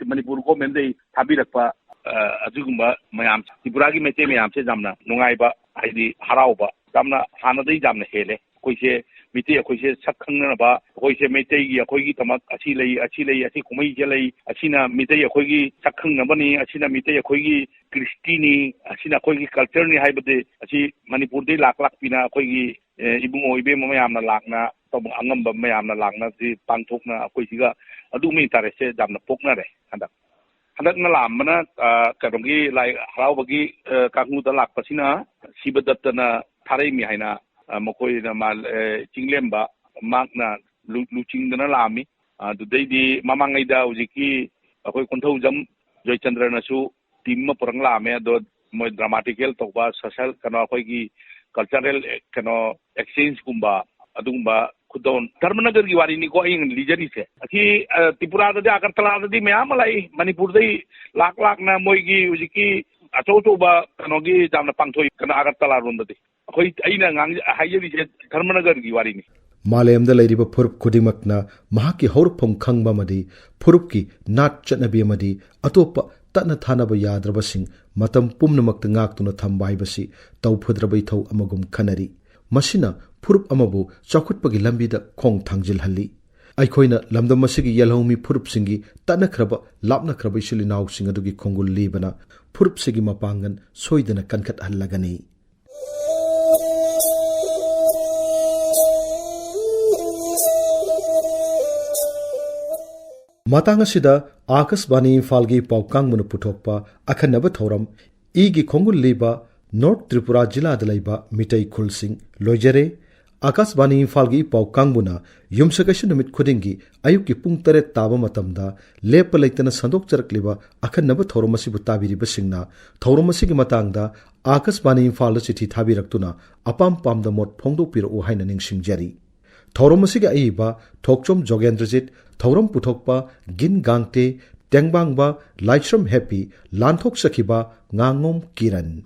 ꯃꯅꯤꯄꯨꯔ ꯒꯣꯔꯃꯦꯟꯗꯩ ꯊꯥꯕꯤꯔꯛꯄ, ꯑ, ꯑꯗꯨꯒꯨꯝꯕ ꯃꯌꯥꯝ, ꯇ꯭ꯔꯤꯄꯨꯔꯥꯒꯤ ꯃꯩꯇꯩ ꯃꯌꯥꯝꯁꯦ ꯌꯥꯝꯅ ꯅꯨꯡꯉꯥꯏꯕ, ꯍꯥꯏꯗꯤ ꯍꯔꯥꯎꯕ, ꯌꯥꯝꯅ ꯍꯥꯟꯅꯗꯩ ꯌꯥꯝꯅ ꯍꯦꯜꯂꯦ꯫ ꯑꯩꯈꯣꯏꯁꯦ ꯃꯤꯇꯩ, ꯑꯩꯈꯣꯏꯁꯦ ꯁꯛ ꯈꯪꯅꯅꯕ, ꯑꯩꯈꯣꯏꯁꯦ ꯃꯩꯇꯩꯒꯤ, ꯑꯩꯈꯣꯏꯒꯤꯗꯃꯛ ꯑꯁꯤ ꯂꯩ, ꯑꯁꯤ ꯂꯩ, ꯑꯁꯤ ꯀꯨꯝꯍꯩꯁꯦ ꯂꯩ, ꯑꯁꯤꯅ ꯃꯤꯇꯩ ꯑꯩꯈꯣꯏꯒꯤ ꯁꯛ ꯈꯪꯅꯕꯅꯤ, ꯑꯁꯤꯅ ꯃꯤꯇꯩ ꯑꯩꯈꯣꯏꯒꯤ ꯀ꯭ꯔꯤꯁꯇꯤꯅꯤ, ꯑꯁꯤꯅ ꯑꯩꯈꯣꯏꯒꯤ ꯀꯜꯆꯔꯅꯤ ꯍꯥꯏꯕꯗꯤ ꯑꯁꯤ ꯃꯅꯤꯄꯨꯔꯗꯩ ꯂꯥꯛ ꯂꯥꯛꯄꯤꯅ ꯑꯩꯈꯣꯏꯒꯤ, ꯑꯦ, ꯏꯕꯨꯡꯉꯣ ꯏꯕꯦꯝꯃ ꯃꯌꯥꯝꯅ ꯂꯥꯛꯅ, ꯇꯧꯕ ꯑꯉꯝꯕ ꯃꯌꯥꯝꯅ ꯂꯥꯛꯅ ꯁꯤ ꯄꯥꯡꯊꯣꯛꯅ ꯑꯩꯈꯣꯏꯁꯤꯒ ꯑꯗꯨꯒꯨꯝꯕ ꯏꯟꯇꯔꯦꯁꯁꯦ ꯌꯥꯝꯅ ꯄꯣꯛꯅꯔꯦ ꯍꯟꯗꯛ꯫ ꯍꯟꯗꯛꯅ ꯂꯥꯛꯑꯝꯕꯅ, ꯑ, ꯀꯩꯅꯣꯒꯤ ꯂꯥꯏ ꯍꯔꯥꯎꯕꯒꯤ, ꯑ, ꯀꯥꯡꯕꯨꯗ ꯂꯥꯛꯄꯁꯤꯅ ꯁꯤꯕꯗꯠꯇꯅ ꯊꯥꯔꯛꯏꯃꯤ ꯍꯥꯏꯅ, ꯑ, ꯃꯈꯣꯏꯅ ꯃꯥ-, ꯑ, ꯆꯤꯡꯂꯦꯝꯕ ꯃꯍꯥꯛꯅ ꯂꯨ-, ꯂꯨꯆꯤꯡꯗꯅ ꯂꯥꯛꯑꯝꯃꯤ꯫ ꯑꯗꯨꯗꯩꯗꯤ ꯃꯃꯥꯡꯉꯩꯗ ꯍꯧꯖꯤꯛꯀꯤ ꯑꯩꯈꯣꯏ ꯀꯣꯟꯊꯧꯖꯝ ꯖꯣꯏꯆꯟꯗ꯭ꯔꯅꯁꯨ ꯇꯤꯝ ꯑꯃ ꯄꯨꯔꯛ ꯂꯥꯛꯑꯝꯃꯦ꯫ ꯑꯗꯣ ꯃꯣꯏ ꯗ꯭ꯔꯃꯥꯇꯤꯀꯦꯜ ꯇꯧꯕ, ꯁꯣꯁꯦꯜ, ꯀꯩꯅꯣ, ꯑꯩꯈꯣꯏꯒꯤ ꯀꯜꯆꯔꯦꯜ, ꯑꯦ, ꯀꯩꯅꯣ, ꯑꯦꯛꯁꯆꯦꯟꯖꯀꯨꯝꯕ, ꯑꯗꯨꯒꯨꯝꯕ ꯈꯨꯗꯣꯜ ꯙꯔꯃꯅꯒꯔꯒꯤ ꯋꯥꯔꯤꯅꯤꯀꯣ ꯑꯩꯅ ꯂꯤꯖꯔꯤꯁꯦ꯫ ꯑꯁꯤ, ꯑ, ꯇ꯭ꯔꯤꯄꯨꯔꯥꯗꯗꯤ, ꯑꯒꯔꯇꯂꯥꯗꯗꯤ ꯃꯌꯥꯝ ꯑꯃ ꯂꯥꯛꯏ꯫ ꯃꯅꯤꯄꯨꯔꯗꯩ ꯂꯥꯛ ꯂꯥꯛꯅ ꯃꯣꯏꯒꯤ ꯍꯧꯖꯤꯛꯀꯤ ꯑꯆꯧ ꯑꯆꯧꯕ ꯀꯩꯅꯣꯒꯤ ꯌꯥꯝꯅ ꯄꯥꯡꯊꯣꯛꯏ, ꯀꯩꯅꯣ, ꯑꯒꯔꯇꯂꯥ ꯔꯣꯝꯗꯗꯤ꯫ ꯑꯩꯈꯣꯏ, ꯑꯩꯅ ꯉꯥꯡ-, ꯍꯥꯏꯖꯔꯤꯁꯦ ꯙꯔꯃꯅꯒꯔꯒꯤ ꯋꯥꯔꯤꯅꯤ꯫ ꯃꯥꯂꯦꯝꯗ ꯂꯩꯔꯤꯕ ꯐꯨꯔꯨꯞ ꯈꯨꯗꯤꯡꯃꯛꯅ ꯃꯍꯥꯛꯀꯤ ꯍꯧꯔꯛꯐꯝ ꯈꯪꯕ ꯑꯃꯗꯤ ꯐꯨꯔꯨꯞꯀꯤ ꯅꯥꯠ ꯆꯠꯅꯕꯤ ꯑꯃꯗꯤ ꯑꯇꯣꯞꯄ ꯇꯠꯅ ꯊꯥꯅꯕ ꯌꯥꯗ꯭ꯔꯕꯁꯤꯡ ꯃꯇꯝ ꯄꯨꯝꯅꯃꯛꯇ ꯉꯥꯛꯇꯨꯅ ꯊꯝꯕ ꯍꯥꯏꯕꯁꯤ ꯇꯧꯐꯗ꯭ꯔꯕ ꯏꯊꯧ ꯑꯃꯒꯨꯝ ꯈꯟꯅꯔꯤ꯫ ꯃꯁꯤꯅ ꯐꯨꯔꯨꯞ ꯑꯃꯕꯨ ꯆꯥꯎꯈꯠꯄꯒꯤ ꯂꯝꯕꯤꯗ ꯈꯣꯡ ꯊꯥꯡꯖꯤꯜꯍꯜꯂꯤ꯫ ꯑꯩꯈꯣꯏꯅ ꯂꯝꯗꯝ ꯑꯁꯤꯒꯤ ꯌꯦꯜꯍꯧꯃꯤ ꯐꯨꯔꯨꯞꯁꯤꯡꯒꯤ ꯇꯠꯅꯈ꯭ꯔꯕ, ꯂꯥꯞꯅꯈ꯭ꯔꯕ ꯏꯆꯤꯜ ꯏꯅꯥꯎꯁꯤꯡ ꯑꯗꯨꯒꯤ ꯈꯣꯡꯒꯨꯜ ꯂꯤꯕꯅ ꯐꯨꯔꯨꯞꯁꯤꯒꯤ ꯃꯄꯥꯡꯒꯜ ꯁꯣꯏꯗꯅ ꯀꯟꯈꯠꯍꯜꯂꯒꯅꯤ꯫ ꯃꯇꯥꯡ ꯑꯁꯤꯗ ꯑꯥꯀꯥꯁꯕꯥꯅꯤ ꯏꯝꯐꯥꯜꯒꯤ ꯄꯥꯎ ꯀꯥꯡꯕꯨꯅ ꯄꯨꯊꯣꯛꯄ ꯑꯈꯟꯅꯕ ꯊꯧꯔꯝ ꯏꯒꯤ ꯈꯣꯡꯒꯨꯜ ꯂꯤꯕ ꯅꯣꯔꯠ ꯇ꯭ꯔꯤꯄꯨꯔꯥ ꯖꯤꯂꯥꯗ ꯂꯩꯕ ꯃꯤꯇꯩ ꯈꯨꯜꯁꯤꯡ ꯂꯣꯏꯖꯔꯦ꯫ ꯑꯥꯀꯥꯁꯕꯥꯅꯤ ꯏꯝꯐꯥꯜꯒꯤ ꯄꯥꯎ ꯀꯥꯡꯕꯨꯅ ꯌꯨꯝꯁꯀꯩꯁ ꯅꯨꯃꯤꯠ ꯈꯨꯗꯤꯡꯒꯤ ꯑꯌꯨꯛꯀꯤ ꯄꯨꯡ ꯇꯔꯦꯠ ꯇꯥꯕ ꯃꯇꯝꯗ ꯂꯦꯞꯄ ꯂꯩꯇꯅ ꯁꯟꯗꯣꯛꯆꯔꯛꯂꯤꯕ ꯑꯈꯟꯅꯕ ꯊꯧꯔꯝ ꯑꯁꯤꯕꯨ ꯇꯥꯕꯤꯔꯤꯕꯁꯤꯡꯅ ꯊꯧꯔꯝ ꯑꯁꯤꯒꯤ ꯃꯇꯥꯡꯗ ꯑꯥꯀꯥꯁꯕꯥꯅꯤ ꯏꯝꯐꯥꯜꯗ ꯆꯤꯊꯤ ꯊꯥꯕꯤꯔꯛꯇꯨꯅ ꯑꯄꯥꯝ ꯄꯥꯝꯗ ꯃꯣꯠ ꯐꯣꯡꯗꯣꯛꯄꯤꯔꯛꯎ ꯍꯥꯏꯅ ꯅꯤꯡꯁꯤꯡꯖꯔꯤ꯫ ꯊꯧꯔꯝ ꯑꯁꯤꯒꯤ ꯑꯏꯕ ꯊꯣꯛꯆꯣꯝ ꯖꯣꯒꯦꯟꯗ꯭ꯔꯖꯤꯠ, ꯊꯧꯔꯝ ꯄꯨꯊꯣꯛꯄ ꯒꯤꯟ ꯒꯥꯡꯇꯦ, ꯇꯦꯡꯕꯥꯡꯕ ꯂꯥꯏꯁ꯭ꯔꯝ ꯍꯦꯄꯤ, ꯂꯥꯟꯊꯣꯛꯆꯈꯤꯕ ꯉꯥꯉꯣꯝ ꯀꯤꯔꯟ꯫